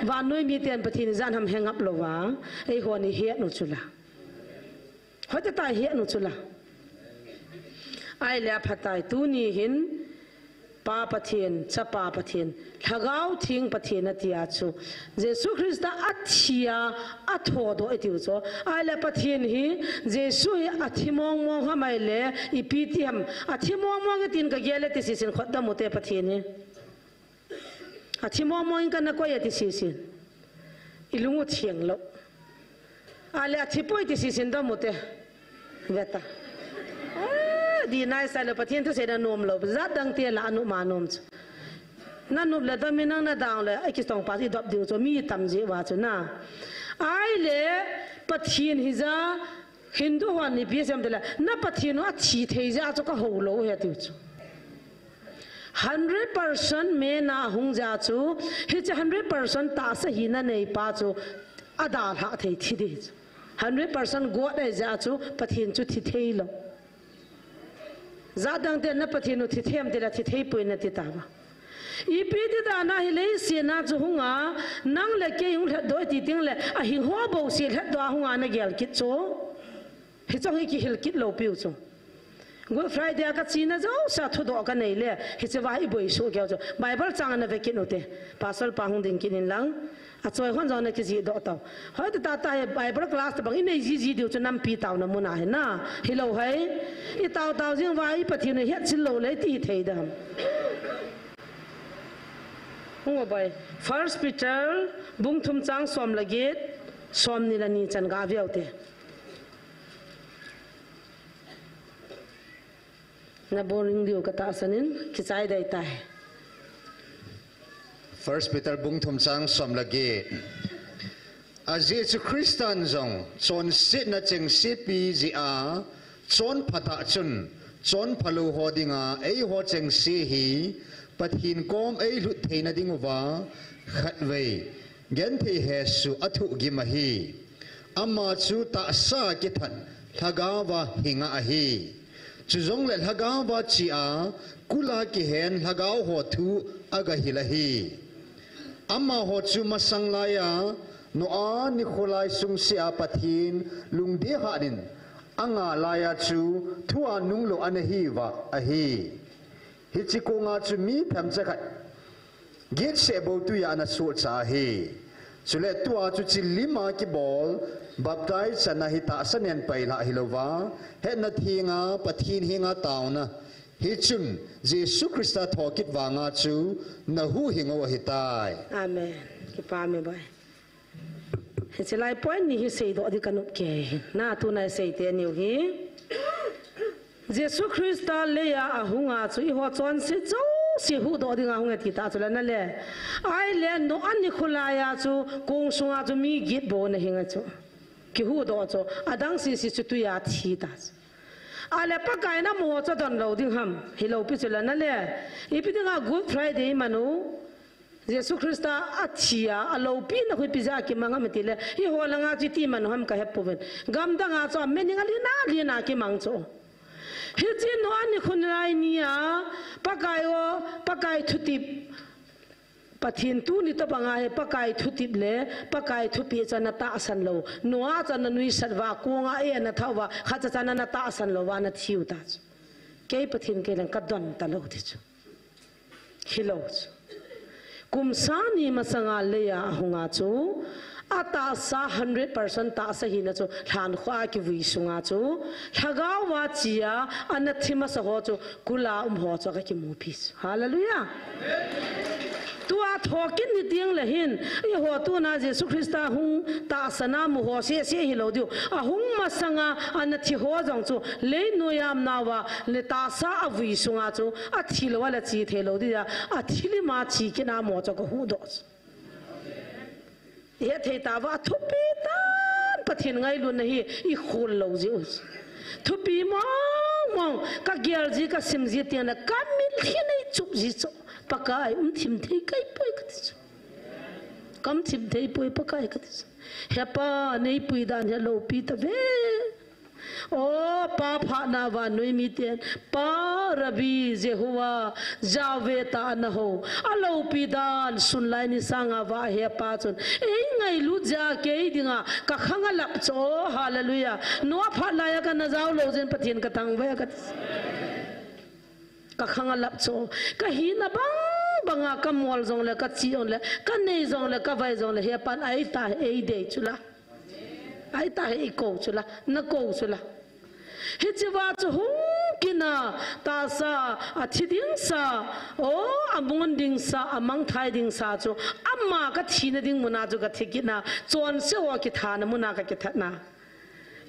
Vannoi miten Pathen ijat ham he ngap louva, eihon i het u chu la. Hoitah tah i het u chu la. Ahile aphatai tuni hin, Pa Pathen, Chapa Pathen, Lhagao Theng Pathen ati a chu. Jesu Christa athi a, athodoh i tiu chu. Ahile Pathen hi, Jesu hi athi mong mong ham ahile, ipi ti ham. Athi mong mong i tin ka gel e ti sisin khut dam u te Pathen hi. Athi mong mong in kana koi e ti sisin. I lung u theng lou. Ahile athi poi ti sisin dam u te. Veta. Ah, di nai sa le Pathen thusei na nom lou. Jat dang te la anop ma nom chu. Na nop le dam in nang na dang le, a kitong pa i dop diu chu, mi tam jeh uva chu na. Ahile Pathen hija, Hindu hon ipi asei em tile, na Pathen u athi thei jeh a chu ka hou lou ahi tiu chu. Hundred percent men a hung jeh a chu, hiche hundred percent tahsa hina nei pa chu, adalhah thei thi ding chu. Hundred percent God ahi jeh a chu, Pathen chu thi thei lou. Jat dang ten na Pathen u thi thei em tile thi thei poi nati tauva. Ipi ti dan a hi leiset a chu hung a, nang le kei hung lhatdoh i ti teng le, ahin ho bouseh lhatdoh a hung a na gel kit chu. Hiche hi kihil kit lou piu chu. Good Friday a kachena jousea thudoh kanei le, hichea iboi soh keu chu Bible chang ana vekit ute. Pastor pa hung ding kit in lang. Achoi hon jong ana kijih doh tau. Hoitah tah a hi Bible class tabang inei jiji diu chu nampi taona mun ahi na. Hilou hai. Itao tao jing uva i Pathen u hetchen lou le ti thei dem. Hung o boi. First Peter bung thum chang som le get, som ni le ni chan gave ute. Na boring diu katahsan in, kichai dei tai. First Peter bung thum chang som le get. A Jesu Christan jong chonsetna chengse pe jeh a, chonphat a chun, chonphalou ho dinga eiho chengse hi Pathen kom eilhut theina diuva, khatvei genthei hesoh athoh gim ahi. Ama chu tahsa kithat lhagaova hinga ahi. Chujongle lhagaova chea kula kihen lhagao ho thu agahil ahi. Amaho chu masang laiya Noah nikho lai sungsea Pathen lungdeha in anga laiya chu thua nunglou ana hiuva ahi. Hiche konga chu mi themcha khat gitse bou tuiya ana sohcha ahi. Chule tua chu chilima kibol, baptize channa hi tahsa nen pailhah hilouva, hetna thenga Pathen henga taona, hichun Jesu Christa thokit vanga chu nahuhhing u ahitai. Amen. Kipah e boi. Hiche lai point ni hi seidoh ding kanop kei. Na tuna isei teniu hi. Jesu Christa leiya ahunga chu eiho chonse jouse huhdoh dinga ahunge ti tah chu le na le. Ahile Noah nikho laiya chu kong sunga chu mi gitbou ana hinga chu. Kihuhdoh chu. Adang sese chu tuiya thi ta chu. Ahile Pakaiyin amaho chu adon lou ding ham. Hilou pi chu le na le. Ipi dinga Good Friday imanu. Jesu Christa athia, aloupina khu ipi jeh a kimang ham itile, eiho langa chu iti man ham kahepouvin. Gamdanga chu amening alina, lina kimang chu. Hiche Noah nikho lai nia, Pakai o, Pakai thutep, Pathen tuni tobanga hi Pakai thutep le, Pakai thupeh chu ana tahsan lou. Noah chu ana nuisat uva, konga ei ana thah uva, khatcha chu ana tahsan lou uva, ana thiu ta chu. Kei Pathen kei lang kadon talou ti chu. Hilou chu. Kum sang ni masanga leiya ahunga chu, atahsa hundred percent tahsa hina chu, lhankhuh a kivui sunga chu, lhagaova chea, ana thi masa ho chu, kula um ho chu, kakimupi chu. Hallelujah. Tua thokit ni tengle hin, eiho tuna Jesu Christa hung tahsan a mu ho sese hilou diu. Ahung masanga, ana thi ho jong chu, leinoiya umnauva, le tahsa avui sunga chu, athilou a le che theilou dia, athi lima che kit a mo chu kahuhdoh chu. Ihet thei tauva, athupi tan Pathen ngailutna hi ikhol lou jeh u. Thupi mong mong, kagel ji, kasim ji tengle, kamit hin eichup ji chu. Pakai, um thim thei kaipoi kati chu. Kaum thim theipoi Pakai kati chu. He Pa, neipui dan hi aloupi tave. O, Pa phatna vannoi miten, Pa Rabbi, Jehovah, Yahweh tia ana hou. Aloupi dan, sunlai ni sanga vah he Pa chun. Eingailut jeh a kei dinga, kakhang alap chu, hallelujah. Noah phat laiya kana jaolou jeh in Pathen kathangvah e kati. Kakhang alap chu. Kahina bang banga kamol jongle, kache jongle, kanei jongle, kavai jongle, he Pan aitah eidei chu la. Aitah eikou chu la, nakou chu la. Hichea chu hung kit a, tahsa, athi ding sa, o, amon ding sa, amangthai ding sa chu, ama kathina ding muna chu kathi kit a, chonse ho kithana muna kakithat a.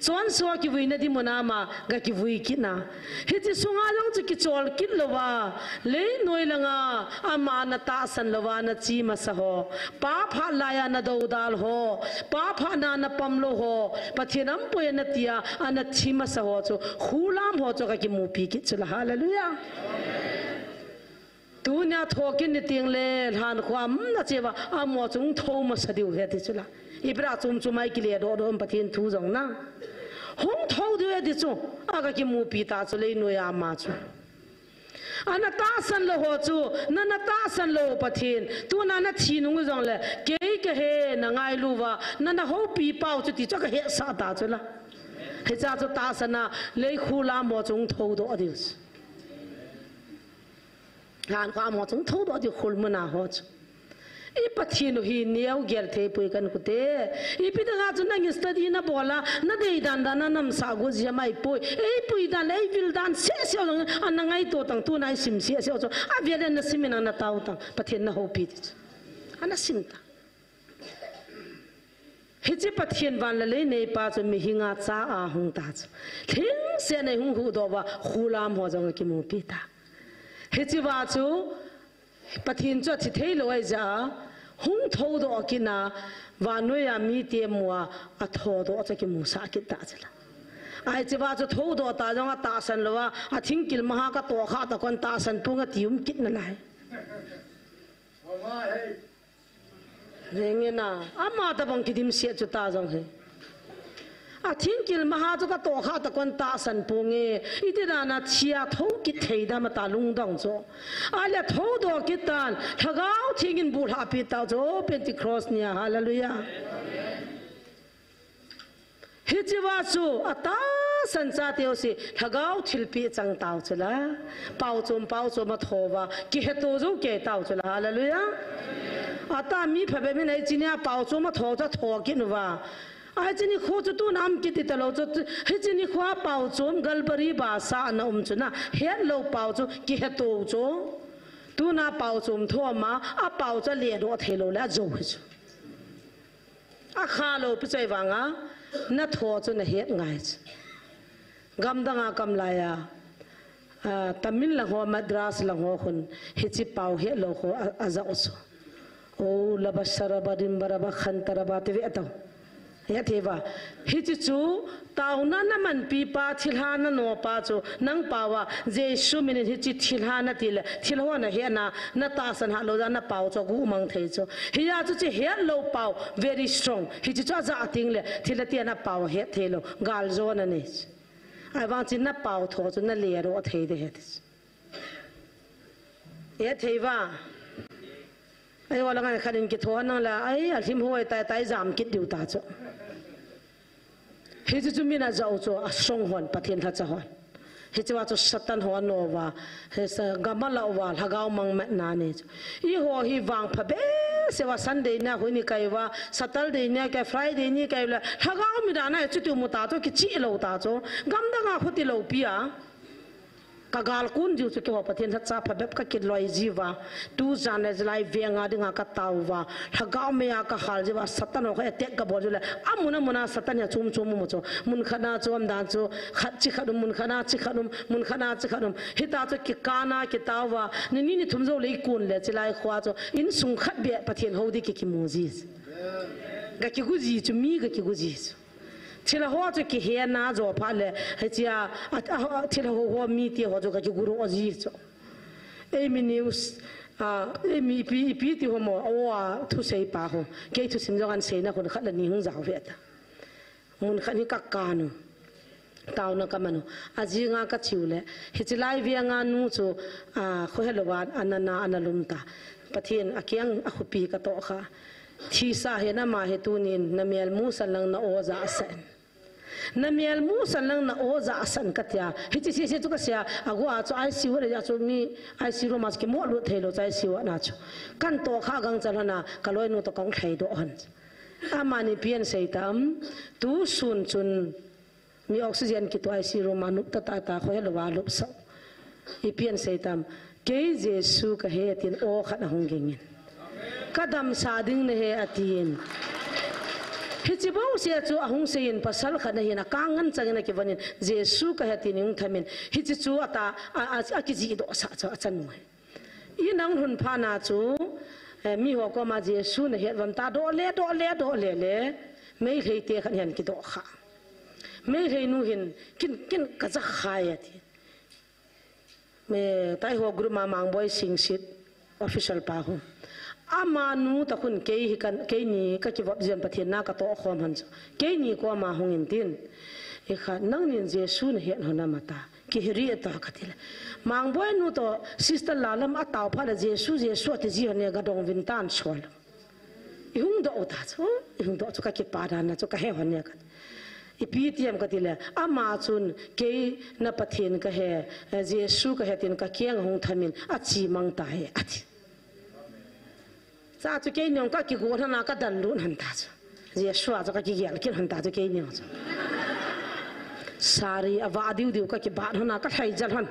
Chonse ho kivuina ding muna ama kakivui kit a. Hiche sunga jong chu kichol kit louva, leinoi langa, ama ana tahsan louva, ana che masa ho. Pa phat laiya ana doudal ho. Pa phatna ana pamlou ho. Pathen aumpoi ana tia, ana thi masa ho chu. Khulam ho chu kakimupi kit chu la. Hallelujah. Tunia thokit ni tengle, lhankhuh a um na cheh uva, amaho chu hung thou masa diu ahi ti chu la. Ipi dia chom chom a ikile doh doh em Pathen thu jong na. Hung thou diu ahi ti chu, a kakimupi ta chu leinoi a ama chu. Ana tahsan lou ho chu, nana tahsan lou Pathen, tuna nathi nung jongle, kei kahe nangailu uva, nana houpi pau chu ti chu kahetsah ta chu la. Hiche chu tahsan a, lei khulam ho chu hung thoudoh diu chu. Lhankhuam ho chu hung thoudoh diu, khulmuna ho chu. I Pathen u hi neo gel thei poi kan kute. Ipi dinga chu nang study na bol a, na dei dan dan a na masa gu jia mai poi. Ei pui dan, ei vil dan seh seh jong ana ngaito tang, tuna i sim seh seh chu. Avel in na sim in ana tao tang. Pathen na houpi ti chu. Ana sim tang. Hiche Pathen van le lei neipa chu mihinga cha a hung ta chu. Lhingsetna in hung huhdoh uva, khulam ho jong akimupi ta. Hiche va chu Pathen chu athi thei lou ahi jeh a, hung thoudoh kit na, vannoi a mite mu a, athodoh chu akimusah kit ta chu la. Ahi, hiche va chu thoudoh ta jong atahsan lou a, athingkil maha ka tohkhah ta kon tahsan ponge ti um kit nalai. Jeng in a, ama tabang kidimset chu ta jong hi. Athingkil maha chu ka tohkhah ta kon tahsan ponge, iti dan a thia thou kit thei dam ata lungdong chu. Ahile thoudoh kit tan, Lhagao Theng in bulhahpi tau chu, Pentecost nia, hallelujah. Hiche va chu atahsan chate u si, Lhagao thilpeh chang tau chu la. Paochom, paochom atho uva, kiheto jou kei tau chu la, hallelujah. Ata mi phabep in hiche nia paochom atho chu atho kit uva. Ahi, hiche nikho chu tuna um kit talou chu, hiche nikho a paochom galbari basa ana um chu na, hetlou pao chu, kiheto chu. Tuna paochom thoma, apao chu aledoh thei lou le ajou hi chu. Akha lou pi chu ahivanga, na tho chu na het ngai chu. Gamdang a kam lai a, ah, Tamil lang ho, Madras lang ho khun, hiche pao hetlou ho a, ajao chu. O, laba saraba dim baraba khan taraba ti ve tau. Hethei uva. Hiche chu, taona na manpi pa, thilha na no pa chu, nang pao a, Jesu min in hiche thilha nati le, thilha nahet na, na tahsan hah lou jeh a na pao chu aguh mang thei chu. Hia chu hiche hetlou pao, very strong. Hiche chu ajah teng le, thilha tia na pao het thei lou, galjona nei chu. Ahivang chun na pao tho chu na ledoh thei ding ahi ti chu. Hethei uva. Ahi, holang a khat in kitho nang la, ahi, alhim hoi tai tai jam kit diu ta chu. Hiche chu min ajao chu, a strong hon, Pathen lhacha hon. Hiche va chu Satan ho ano uva, hiche gam ala uva, Lhagao mang matna nei chu. Eiho hi vangpha behseh uva Sunday nia khu ni kai uva, Saturday nia kai, Friday ni kai uva le, Lhagao mi dan a hichu ti mu ta chu, kichih lou ta chu. Gamdang a khu tilou pi a. Ka gal kun jiu chu keiho Pathen lhacha phabep ka kiloi jiuva. Tujan le hilai venga dinga ka taouva. Lhagao meiya ka hal jiuva. Satan ho kha attack ka bol jiu le. Amun amun a Satan hi achom chom um chu. Mun khat na chu umdan chu. Khat chi khat um, mun khat na chi khat um, mun khat na chi khat um. Hita chu kikana kitaouva. Ni ni ni thum jou le ikun le hilai khoa chu. Insung khat beh Pathen hou di ki kimu ji. Ka kigu ji chu mi ka kigu ji chu. Thilha ho chu kihena jo phat le, hichea, a, a, a, thilha ho, ho mite ho chu ka kiguroh ji chu. Eimi news, a, eimi ipi, ipi ti ho mo, a, o a, thusei pa ho. Kei thusim jong an seina khun khat le ni hung jao ve ta. Mun khat hi ka kan u. Taona ka man u. Ajinga ka chiu le. Hiche lai venga nu chu, a, khohelou a, ana na, ana lum ta. Pathen a kiang a khopi ka tohkha. Thisa hen ama hi tunin na mel musan lang na o jahsan. Na mel musan lang na o jahsan ka tia. Hiche sese chu ka sia, a go a chu I C U le ja chu mi I C U room a chu kimo lut thei lou chu I C U a na chu. Kan tohkha gangchal hon a, ka loinu toh kong lhai doh hon. Amani ipi asei tam, tu sun chun mi oxygen kitoh I C U room a nup ta ta ta khohelou a lupsah. Ipi asei tam, kei Jesu ka he tin o khat ahung ging in. Ka damsah ding na he atin. Hiche bouseh chu ahung seiyin pasal khat ahin akang ngan changin akivon in Jesu ka he tin ahung thamin. Hiche chu ata a, a, akijih doh sah chu achanu hi. Inang lhun phat na chu, eh, miho koma Jesu na het uvam ta doh le, doh le, doh le le. Meitei te khat hin kidoh kha. Meitei nu hin kin, kin ka ja khai ati. Me, tai ho group ma Mangboi Singsit official pa ho. Amanu ta khun kei hi kan, keini ka kivop jin Pathen na ka toh khom hon chu. Keini koma hung in tin. Ikha nangnin Jesu na het hon am ata. Kihe ri ta ka ti le. Mangboi nu toh sister Lalam atao phat le Jesu, Jesu ati ji hon e ka dong vin tan sual. I hung doh u ta chu, i hung doh chu ka kipa dan na chu ka he hon e ka. Ipi ti em ka ti le, ama chun, "Kei na Pathen ka he, eh, Jesu ka he tin ka keng hung thamin, a chi mang ta he," a ti. Cha chu kei nung ka kigo hana ka dan lut han ta chu. Jesu a chu ka kigel kit han ta chu kei nung chu. Sari a va diu diu ka kibat hana ka thlai jal han.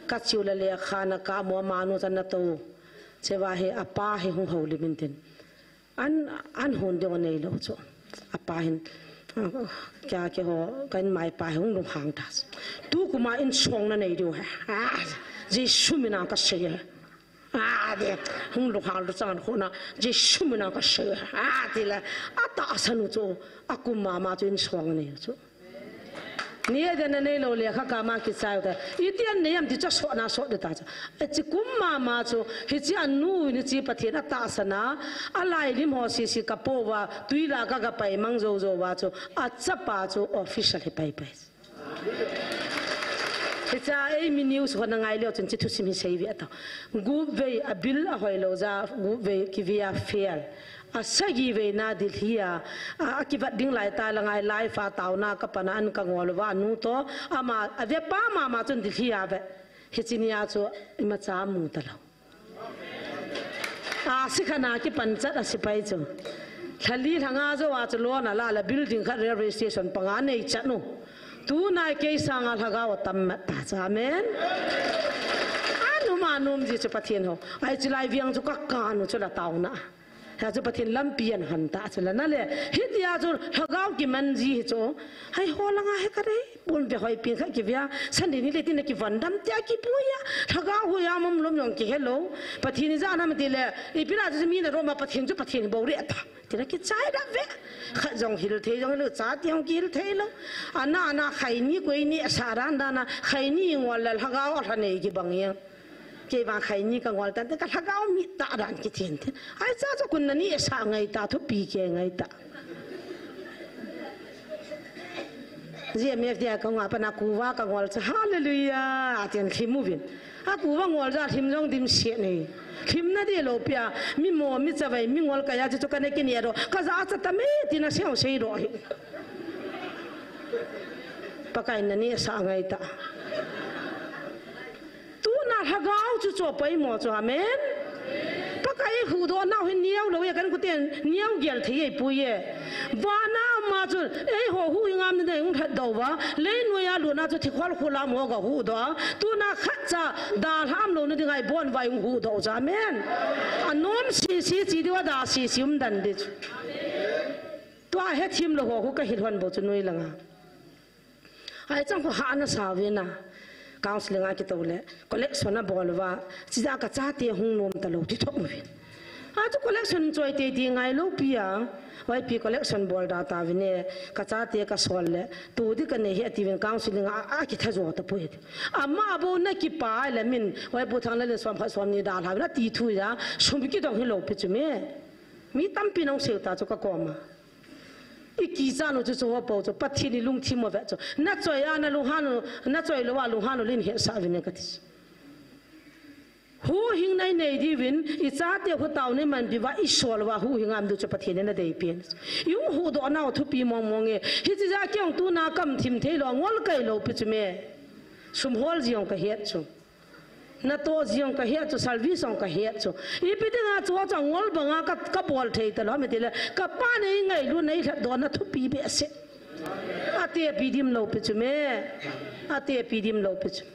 Ka chiu le le kha na ka mo ma nu chan na to. Che va he a pa he hung ho li min tin. An, an hon ding a nei lo chu. A pa hin, ah, kya ke ho, kan mai pa hung lunghang ta. Tu kuma in song na nei diu he. Ah, Jesu mina ka sei he. Ah, de, hung lunghang lu chang ho na, Jesu mina ka sei he. Ah, ti le, a tahsan u chu, a kum mama chu in song nei chu. Ni e den na nei lo le kha ka ma ki chai ta. I tian nei am ti cha so na so de ta cha. E chi kum mama chu, hi chi anu ni chi Pathen a tahsan a, a lai lim ho si si ka po va, tui la ka ka pai mang zo zo va chu, a chapa chu official hi pai pai. Hi cha ei mi news ho na ngai leo chun chi thusim hi sei ve ta. Gup vei a bil a hoi lo ja, gup vei ki vei a fail. A sagi vei na Delhi a, a, a kivat ding lai ta la ngai lai fa tau na ka pana an ka ngol va nu to, ama a ve pa mama chun Delhi a ve. Hi chi ni a chu ima cha mu ta lo. A si kha na ki pan chat a si pai chu. Thla li thla nga zo a chu lo na la la building khat railway station panga nei chat nu. Tu nai kei sanga lhagao tam mat ta cha amen. Anum anum ji chu Pathen ho. Ai chi lai viang chu ka ka nu chu la tau na. Ha chu Pathen lampi an han ta chu la na le. Hi tia chu lhagao ki man ji hi chu. Hai ho la nga he ka re. Bun ve hoi pin kha ki via. San di ni le tin ki van dam tia ki pu ya. Lhagao hu ya mom lom yong ki hello. Pathen ni ja na ma ti le. I pi la chu mi na ro ma Pathen chu Pathen bo re ta. Tina ki chai da ve. Kha jong hil thei jong hil cha ti hong ki hil thei lo. Ana ana khai ni koi ni sa ran da na khai ni ngol la lhagao a lha nei ki bang ya. Kei vang khai ni ka ngol tan te ka lhagao mi ta dan ki thin thin. Ai cha cha kun na ni sa ngai ta thu pi ke ngai ta. Ji me dia ka nga pa na ku va ka ngol cha hallelujah. Atian thim u vin. A ku va ngol ja thim jong dim se nei. Thim na de lo pia. Mi mo mi cha vai mi ngol ka ya chu ka ne ki ni ro. Ka ja cha ta me ti na se o sei ro hi. Pakai na ni sa ngai ta. Tuna lhagao chu cho pai mo chu, amen. Pakai huhdoh nau hi niau lo e, kan kuten niau gel thei ei pu e. Vana ama chu ei ho huhhing am ni dei hung that do va. Lei noi a luna chu thikhol khula mo ga huhdoh. Tuna khat cha dalham lo na ding ai bon vai hung huhdoh cha, amen. Anom sisi chi diu a da sisi um dan di chu. Tua hethim lo ho hu ka hil hon bo chu noi langa. Ai chang khu ha na sa ve na. Counseling a ki to le. Collection a bol va. Chi ja ka chate hung nom ta lo ti thok mo ve. A chu collection choi te ti ngai lo pi a. Wai pi collection bol da ta ve ne. Ka chate ka sol le. Tu di ka nei he ti vin counseling a, a ki tha jo ta pu he. Ama bo na ki pa le min. Wai pu thang le le som kha som ni da la na ti thu ya. Sum ki dong hi lo pi chu me. Mi tampi nong seu ta chu ka koma. I kicha nu chu chu ho po chu Pathen i lungthim mo ve chu. Na choi a na lunghan u, na choi lo a lunghan u lin he sa vin ka ti. Huhhing nei nei di vin, i chate khu tau nei man pi va i sol va huhhing am du chu Pathen na dei pen. I hung huhdoh nau thupi mong mong e. Hi chi ja keng tuna kam thim thei lo ngol kai lo pi chu me. Sum hol ji ong ka het chu. Na to ji ong ka het chu, service ong ka het chu. Ipi dinga chu, chu ngol banga ka, ka bol thei ta lo, mi ti le, ka pa nei ngailu nei lhatdoh na thupi behseh. A te pi dim lo pi chu me. A te pi dim lo pi chu.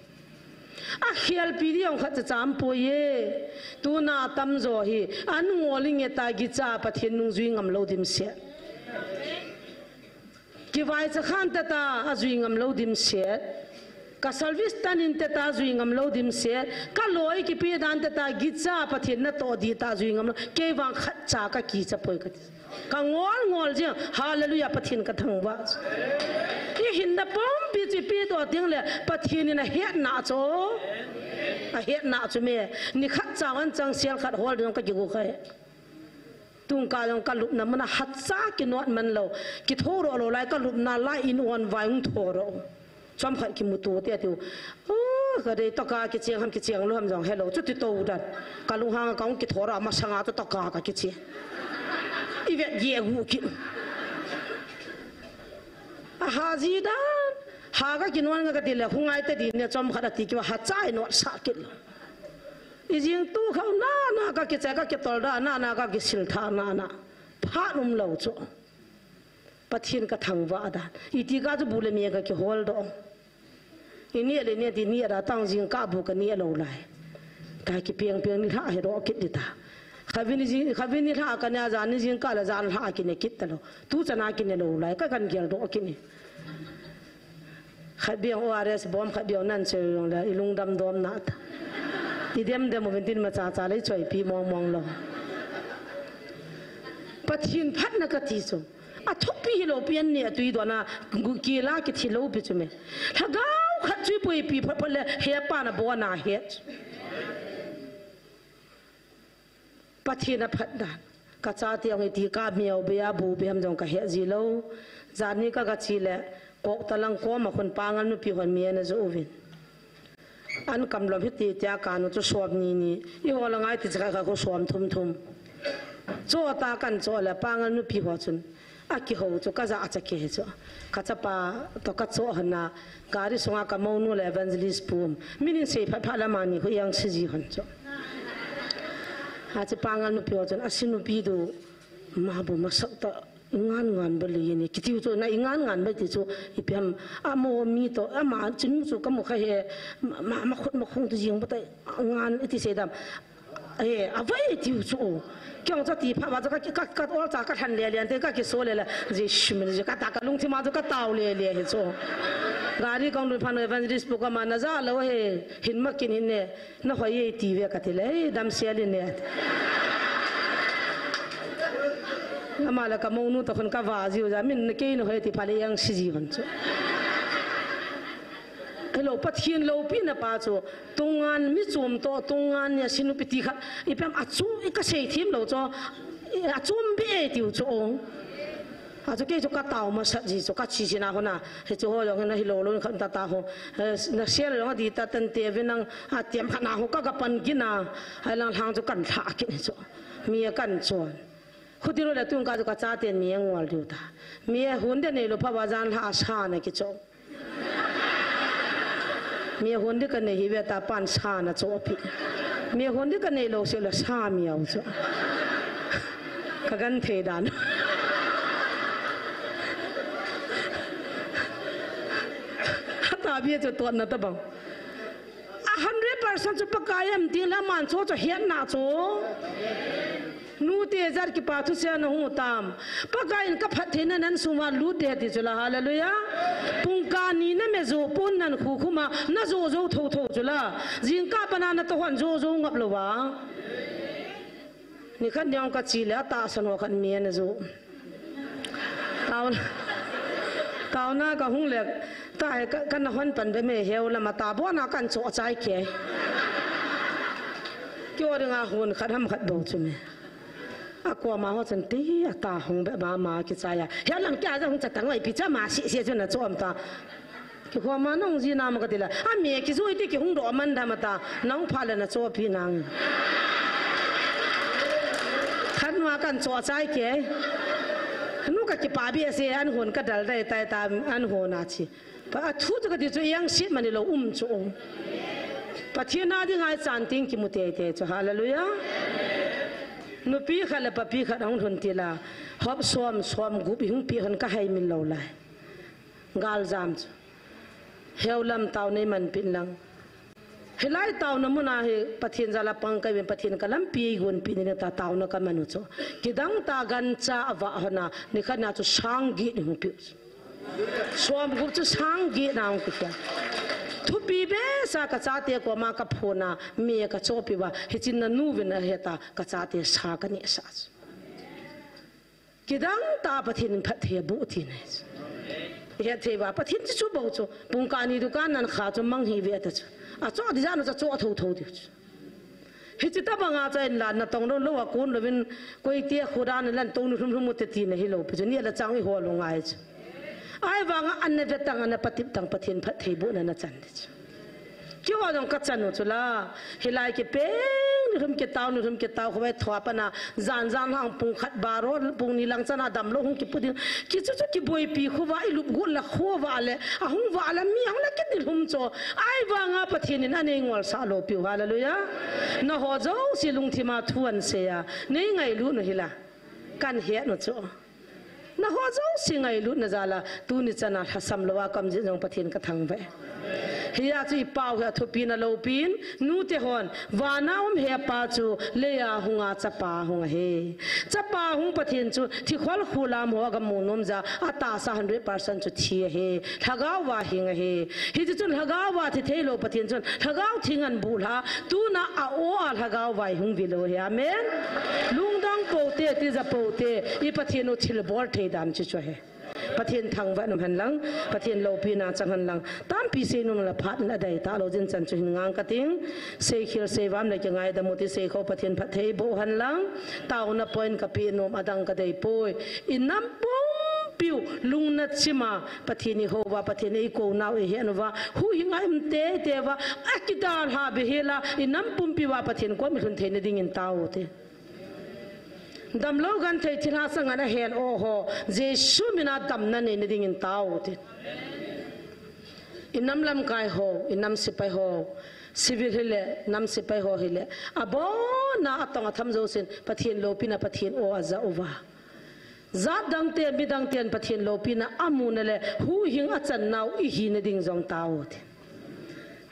A khel pi di ong khat cha cham poi e. Tuna tam jo hi, an ngol inge ta gi cha Pathen nung jui ngam lo dim se. Kivaicha khan te ta a jui ngam lo dim set. Ka service tan in te ta jui ngam lo dim set. Ka loi kipe dan te ta gicha Pathen na to di ta jui ngam lo. Kei vang khat cha ka kicha poi ka ti. Ka ngol ngol jeng. Hallelujah, Pathen ka thangvah. I hinna pumpi chu ipi to ding le Pathen in a hetna chu. A hetna chu me. Ni khat cha wan chang sel khat hol ding ka kigu ka he. Tungka jong ka lupna mana hatcha kinot man lo. Kitho ro lo lai ka lupna lai in on vai hung tho ro. Chom khat kimuto te tiu. Oh, ka dei toka kicheng ham kicheng lo ham jong hello. Chuti to dan. Ka lunghang ka hung kitho ro masanga chu toka ka kicheng. I vet ye gu ki. Ha ji dan, ha ka kinon nga ka ti le, hung ai te di ne chom khat a ti kiva ha chai not sa kit lo. I jing tu khau na na ka kichai ka kitol da na na ka kisil tha na na. Phat um lo chu. Pathian ka thangvah dan. I ti ka chu bu le mi ka kihol do. I ni le ni ti ni da tang jing ka bu ka ni lo lai. Ka ki piang piang ni lha he do kit di ta. Khavin ni jing, khavin ni lha ka nia jan ni jing ka la jan lha ki ne kit ta lo. Tu chana ki ne lo lai ka kan gel do ki ni. Khat biang O R S bom khat biang nan che yong la i lungdam dom na ta. I dem dem uvin tin ma cha cha lei choi pi mong mong lo. Pathian phat na ka ti chu. A thupi hi lo pi an ni a tui do na gu ki la ki thi lo pi chu me. Lhagao khat chu pui pi phat phat le he pa na bo na he. Pathian a phat dan. Ka chate ong i ti ka miau be a bu be ham jong ka he ji lo. Jan ni ka ka chi le kok ta lang kom a khun pangal nu pi hon mi na jo uvin. An kam lom hi ti tia ka nu chu som ni ni. I ho la ngai ti cha ka khu som thum thum. Cho ta kan cho le pangal nu pi ho chun. A kiho chu ka ja a cha ke he chu. Ka chapa to ka cho hana gari sunga ka monu le evangelist pum. Minin sei phat phat la mani hu yang si ji hon chu. A chi pangal nu pi ho chun a si nu pi du ma bu ma sak ta ngan ngan ba le ni. Ki tiu chu na i ngan ngan ba ti chu i piam a mo mi to a ma chin chu ka mo kha he ma ma khut ma khong tu jing ba ta ngan i ti sei dam. E, a vai tiu chu. Kiong cha ti pha ba cha ka, ka, ka ol cha ka than le le, ante ka ki so le le. Ji shim le, ka ta ka lung thi ma chu ka tau le le he chu. Gari kong lun phan evangelist pu ka ma na ja lo he, hin ma kin hin ne, na hoi ye ti ve ka ti le, he, dam sia le ne. Na ma la ka monu ta khun ka va ji u ja, min na ke na hoi ti pha le yang si ji hon chu. Hello, Pathian lo pi na pa chu. Tungan mi chum to, tungan nia sinu pi ti khat. I pem a chu, i ka sei thim lo cho. A chum bi e tiu cho. A chu ke chu ka tau ma sat ji chu ka chi chi na ho na. He chu ho yong na hi lo lo khat ta ta ho. Na sia lo di ta tan te ve nang a tiam khat na ho ka ka pan gi na. Hai lang hang chu kan tha ki ni chu. Mi a kan chon. Khu ti lo le tung ka chu ka cha ten mi a ngol diu ta. Mi a hun de nei lo pha ba jan lha sa na ki cho. Mi hon di ka nei hi ve ta pan sa na cho pi. Mi hon di ka nei lo se la sa mi au cho. Ka gan thei dan. Ta bia cho to na ta bang. A hundred percent cho Pakai am ting la man cho cho hian na cho. Nu te jar kipa thu sia na hu tam. Pakai in ka phat theina nan suma lut de ti chula. Hallelujah. Pungka ni na me zo pun nan khu khuma na zo zo tho tho chula. Jing ka pana na to hon zo zo ngap lo wa. Ni khan yong ka chi le ta san ho khan mi na zo. Tau, tau na ka hung le ta he ka, ka na hon pan be me heu la ma ta bo na kan cho chai ke. Ki o ringa hun khat ham khat bo chu me. A ko ma ho chan ti a ta hung be ma ma ki cha ya. He lang kya ja hung cha tang wai pi cha ma si si chu na cho am ta. Ki ko ma nong ji na ma ka ti la. A me ki zui ti ki hung do man da ma ta. Nong pha le na cho pi nang. Khan ma kan cho chai ke. Nu ka ki pa bi se an hon ka dal dai tai ta an hon a chi. Pa a thu chu ka ti chu yang sit mani lo um chu um. Pathian a ding ai chan ting ki mu te te chu. Hallelujah. Nupi khat le papi khat hung lhun ti la. Hop som som gup hung pi hon ka hai min lo lai. Gal jam chu. Heu lam tau nei man pin lang. Hilai tauna muna hi Pathian jala pang kai ven Pathian ka lampi gon pi ni ta tauna ka manu chu. Kidang ta gan cha ava hona ni khat na chu sang gi ni hung pi. Som gup chu sang gi na hung pi. Thupi be sa ka cha te ko ma ka phona mi ka chopi ba hi chin na nu vin a heta ka cha te sa ka ni sa. Kidang ta Pathian in phatthei bu ti ne. He thei ba Pathian chu chu bo chu. Pungka ni dukan nan kha chu mang hi ve ta chu. A cho di jan cha cho tho tho di chu. Hi chi ta banga cha in la na tong lo lo a kun lo vin koi te khudan lan tong nu hlum hlum te ti na hi lo pi chu ni la chang i ho lo ngai chu. Ai vanga an ne ve tang an patip tang Pathian phatthei bu na na chan di chu. Ki ho dong ka chan u chu la. Hi lai ki peng lhum kitao, ni lhum kitao, khovah thua pana, jan jan lang pung khat baro, pung ni lang chana damlou hung kipu ding. Kichu chu kiboipi khovah, ilup got la khovah le, ahung vah la mi ahung la kit ni lhum chu. Ahivanga Pathen in anei ngolsah lou piu, hallelujah. Nangho jouse lungthima thu ahin seiya, nei ngailut u hila. Kahin het u chu. Nangho jouse ngailutna jal a, tuni chana lhasam louva kaum jeh jong Pathen kathangvah e. Hia chu ipau hi athupin aloupin, nute hon, vana um hepa chu leiya hunga chapa hung ahi. Chapa hung Pathen chu thikhol khul a um ho agamu nom jeh a atahsa hundred percent chu thi ahi. Lhagao va hing ahi. Hiti chun lhagao va thi theilou Pathen chun lhagao thing ahin bulha, tuna a-o a lhagao va ihung vilou ahi. Amen. Lungdong poute, tija poute, i Pathen u thilbol thei dan chu chu ahi. Pathen thangvah in um hen lang, Pathen loupina chang hen lang. Tampi seinom le phat in adei talou jeh in chan chu hin ngang kating. Seikhel seivam le kingaidam u ti seikhou Pathen phatthei boh hen lang. Taona point kapeh nom adang kadei poi. Inam pumpiu lungna chima Pathen ihouva, Pathen eikou nau ihet uva, huhhing a um teitei uva, akidalha behseh la, inam pumpiuva Pathen kom ilhun theina dingin tao u te. Damlou genthei thilha sanga nahel u ho, Jesu mina damna neina dingin tao u te. Inam lamkai ho, inam sepai ho, civil hile, nam sepai ho hile, abonna atong atham jousen, Pathen loupina, Pathen o aja uva. Jat dangte, midangten Pathen loupina amuna le, huhhing achan nau ihina ding jong tao u te.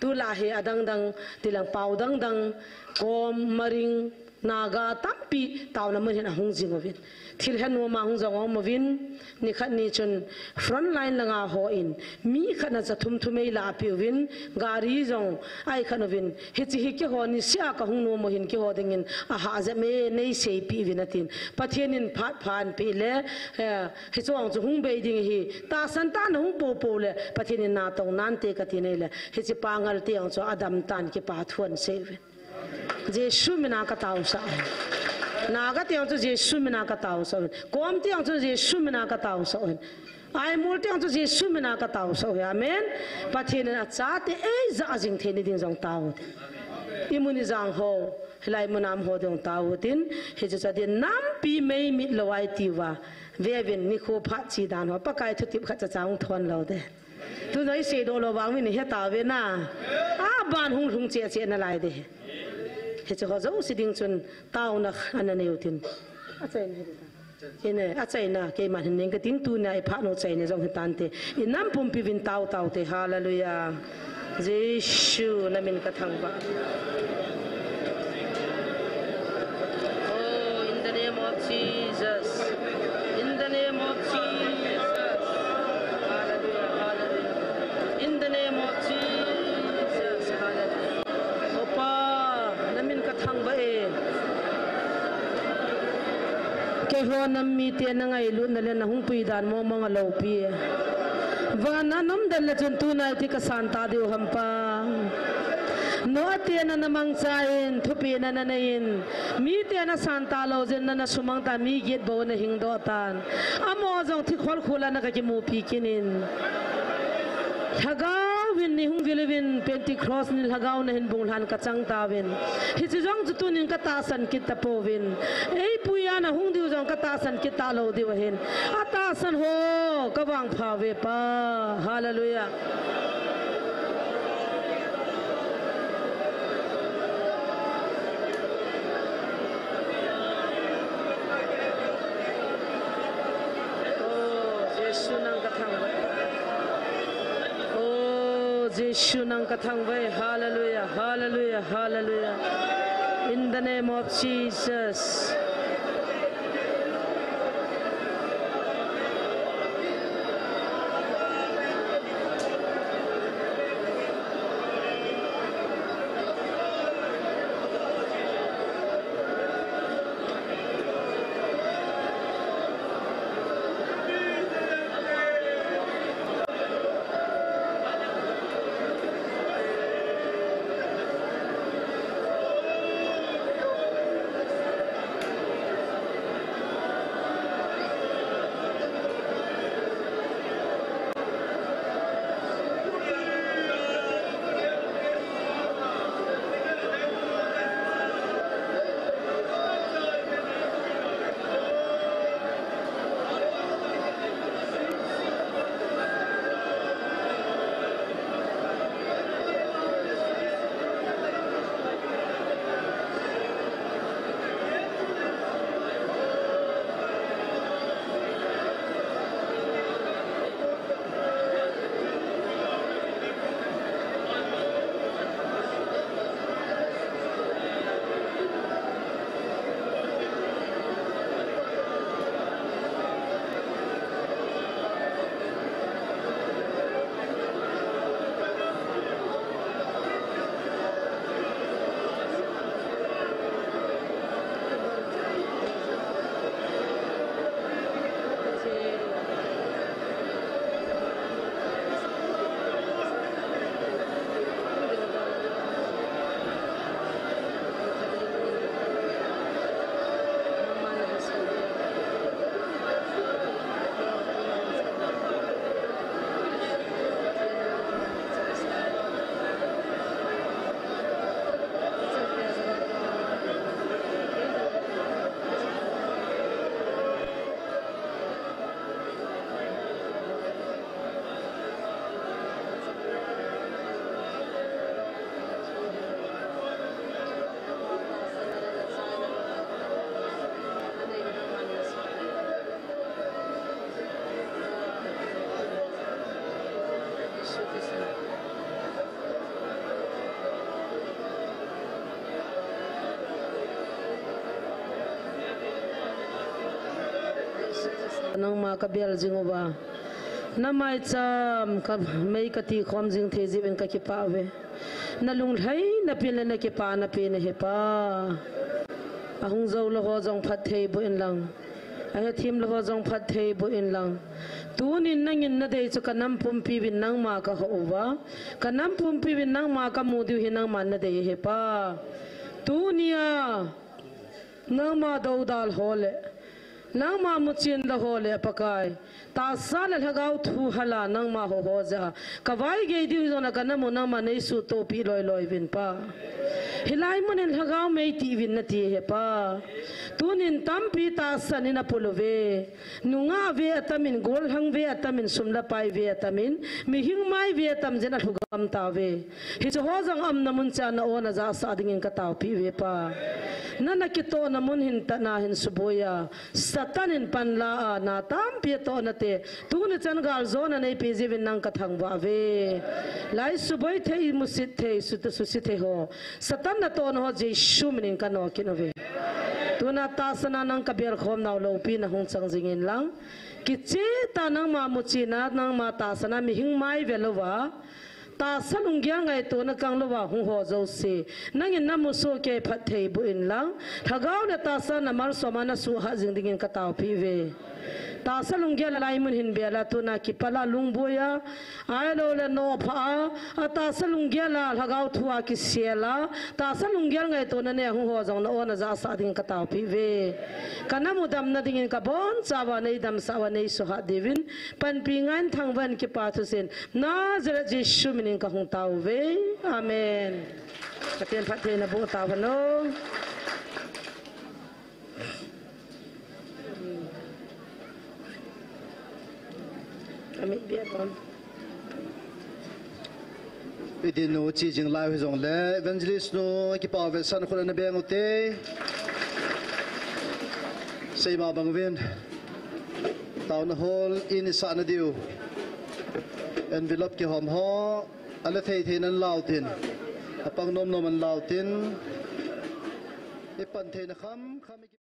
Tulai hi adangdang, tilang pao dangdang, Kom, Maring, Naga tampi taona mun hin ahung jing uvin. Thil henom a hung jong aum uvin, nikhat ni chun front line langa hon, mi khat na cha thum thum eilah peh uvin, gari jong aikhan uvin, hiche hi keiho niseh a kahung nom u hin keiho dingin ahahjep e, neiseipeh uvin atin. Pathen in phat pha ahin peh le, eh, hiche vang chu hung bei ding ahi, tahsan tah a nahung poupou le, Pathen in natong nante kati nahi le, hiche pa ngalte jong chu adam tan kipa thu ahin sei uvin. Jesu mina kataosah. Naga te jong chu Jesu mina kataosah uvin. Kom te jong chu Jesu mina kataosah uvin. Aimol te jong chu Jesu mina kataosah uve. Amen. Pathen in achate eija jing theina ding jong tao u te. Imun ijang ho, hilai mun a um ho jong tao u tin, hiche chu adin nampi meimit lou ahi tiuva. Veuvin nikho phat che dan ho, Pakai thutep khat cha cha hung thon lou te. Tuna iseidoh lou vang min heta uve na. Aban hung lhung cheh cheh nalai de. Hiche ho jouse ding chun taona ana nei u tin. Achaina hi ta. Ine, achaina, keiman hin ning kating, tuna iphat u achaina jong hitante. Inam pumpi uvin tao tao te, hallelujah. Jesu, namin kathangvah. Oh, in the name of Jesus. In the name of Jesus. Hallelujah, hallelujah. In the name of Jesus. Hallelujah. O Pa, namin kathangvah e. Keiho nam mite nangailutna le nahung pui dan mong mong aloupi e. Vana naum den le chun tuna iti kasan ta diu ham Pa. Noah te na namangcha in, thupina nanei in, mite nasan talou jeh in nana sumang tan, mi get bou nahing doh tan. Amaho jong thikhol khul a naka kimupi kit in. Lhagao vin nei hung vil uvin, Pentecost ni lhagao nahin bung lhan kachang tauvin. Hiche jong chu tunin katahsan kit tapouvin. Eipui a nahung diu jong katahsan kit talou diu ahin. Atahsan ho, kavangpha uve Pa. Hallelujah. Oh, Jesu nang kathangvah. Oh, Jesu nang kathangvah. Hallelujah, hallelujah, hallelujah. In the name of Jesus. nangma kabel jing uva. Namai cham ka mei kati khom jing thei jiuvin kakipah uve. Nalunglhaina pen le nakipana pen ahi Pa. Ahung jou lou ho jong phatthei boh in lang. Ahethem lou ho jong phatthei boh in lang. Tunin nangin nadei chu kanam pumpi uvin nangma kaho uva. Kanam pumpi uvin nangma kamu diu hi nangman nadei ahi Pa. Tunia nangma doudal ho le, nangma muchen lou ho le Pakai. Tahsa le lhagao thu hala nangma ho ho ja. Kavai gei diu jong a kanam u nangman neisutopi loi loi uvin Pa. Hilai mun in lhagao mei ti uvin nati ahi Pa. Tunin tampi tahsan in apul uve. Nungah ve atamin, gollhang ve atamin, sum le pai ve atamin, mihing mai ve atam jin alhugam tauve. Hiche ho jong aumna mun cheh a na-o najahsah dingin kataopi uve Pa. Nana kitohna mun hin tana hin suboi a, Satan in panla a, na tampi atohna te, tuni chan galjona neipe jiuvin nang kathangvah uve. Lai suboi thei, musit thei, su-, susit thei ho. Satan natohna ho Jesu minin kanoh kit uve. Tuna tahsan a nang kabel khom nau loupi na hung chang jing in lang. Kicheh tah nangma muchen a, nangma tahsan a mihing mai ve louva. Tahsa lunggel ngaitona kang louva hung ho jouse. Nangin namu soh kei phatthei boh in lang. Lhagao le tahsa namalsom a nasuhhat jing dingin kataopi uve. Tahsa lunggel a lai mun hin bel a tuna kipah a lungboi a. Ahilou le nohphah a, a tahsa lunggel a lhagao thu a kisel a, tahsa lunggel ngaitona nei a hung ho jong na-o najahsah dingin kataopi uve. Kanam u damna dingin kabonchauva neidamsah uva neisuhhat diuvin, panpi ngai in thangvah in kipa thusim Nazareth Jesu minin kahung tao uve. Amen. Pathen phattheina boh tauvin o. Amit bia bom. Idin nu che jing lai u hijongle, evangelist nu kipah uve, san khut ana beng ute. Seima bang uvin. Taona hol in isahna diu. Envelope kihom ho. Ala thei thei nan lau tin. Apang nom nom an lau tin. Ipan theina kham kham.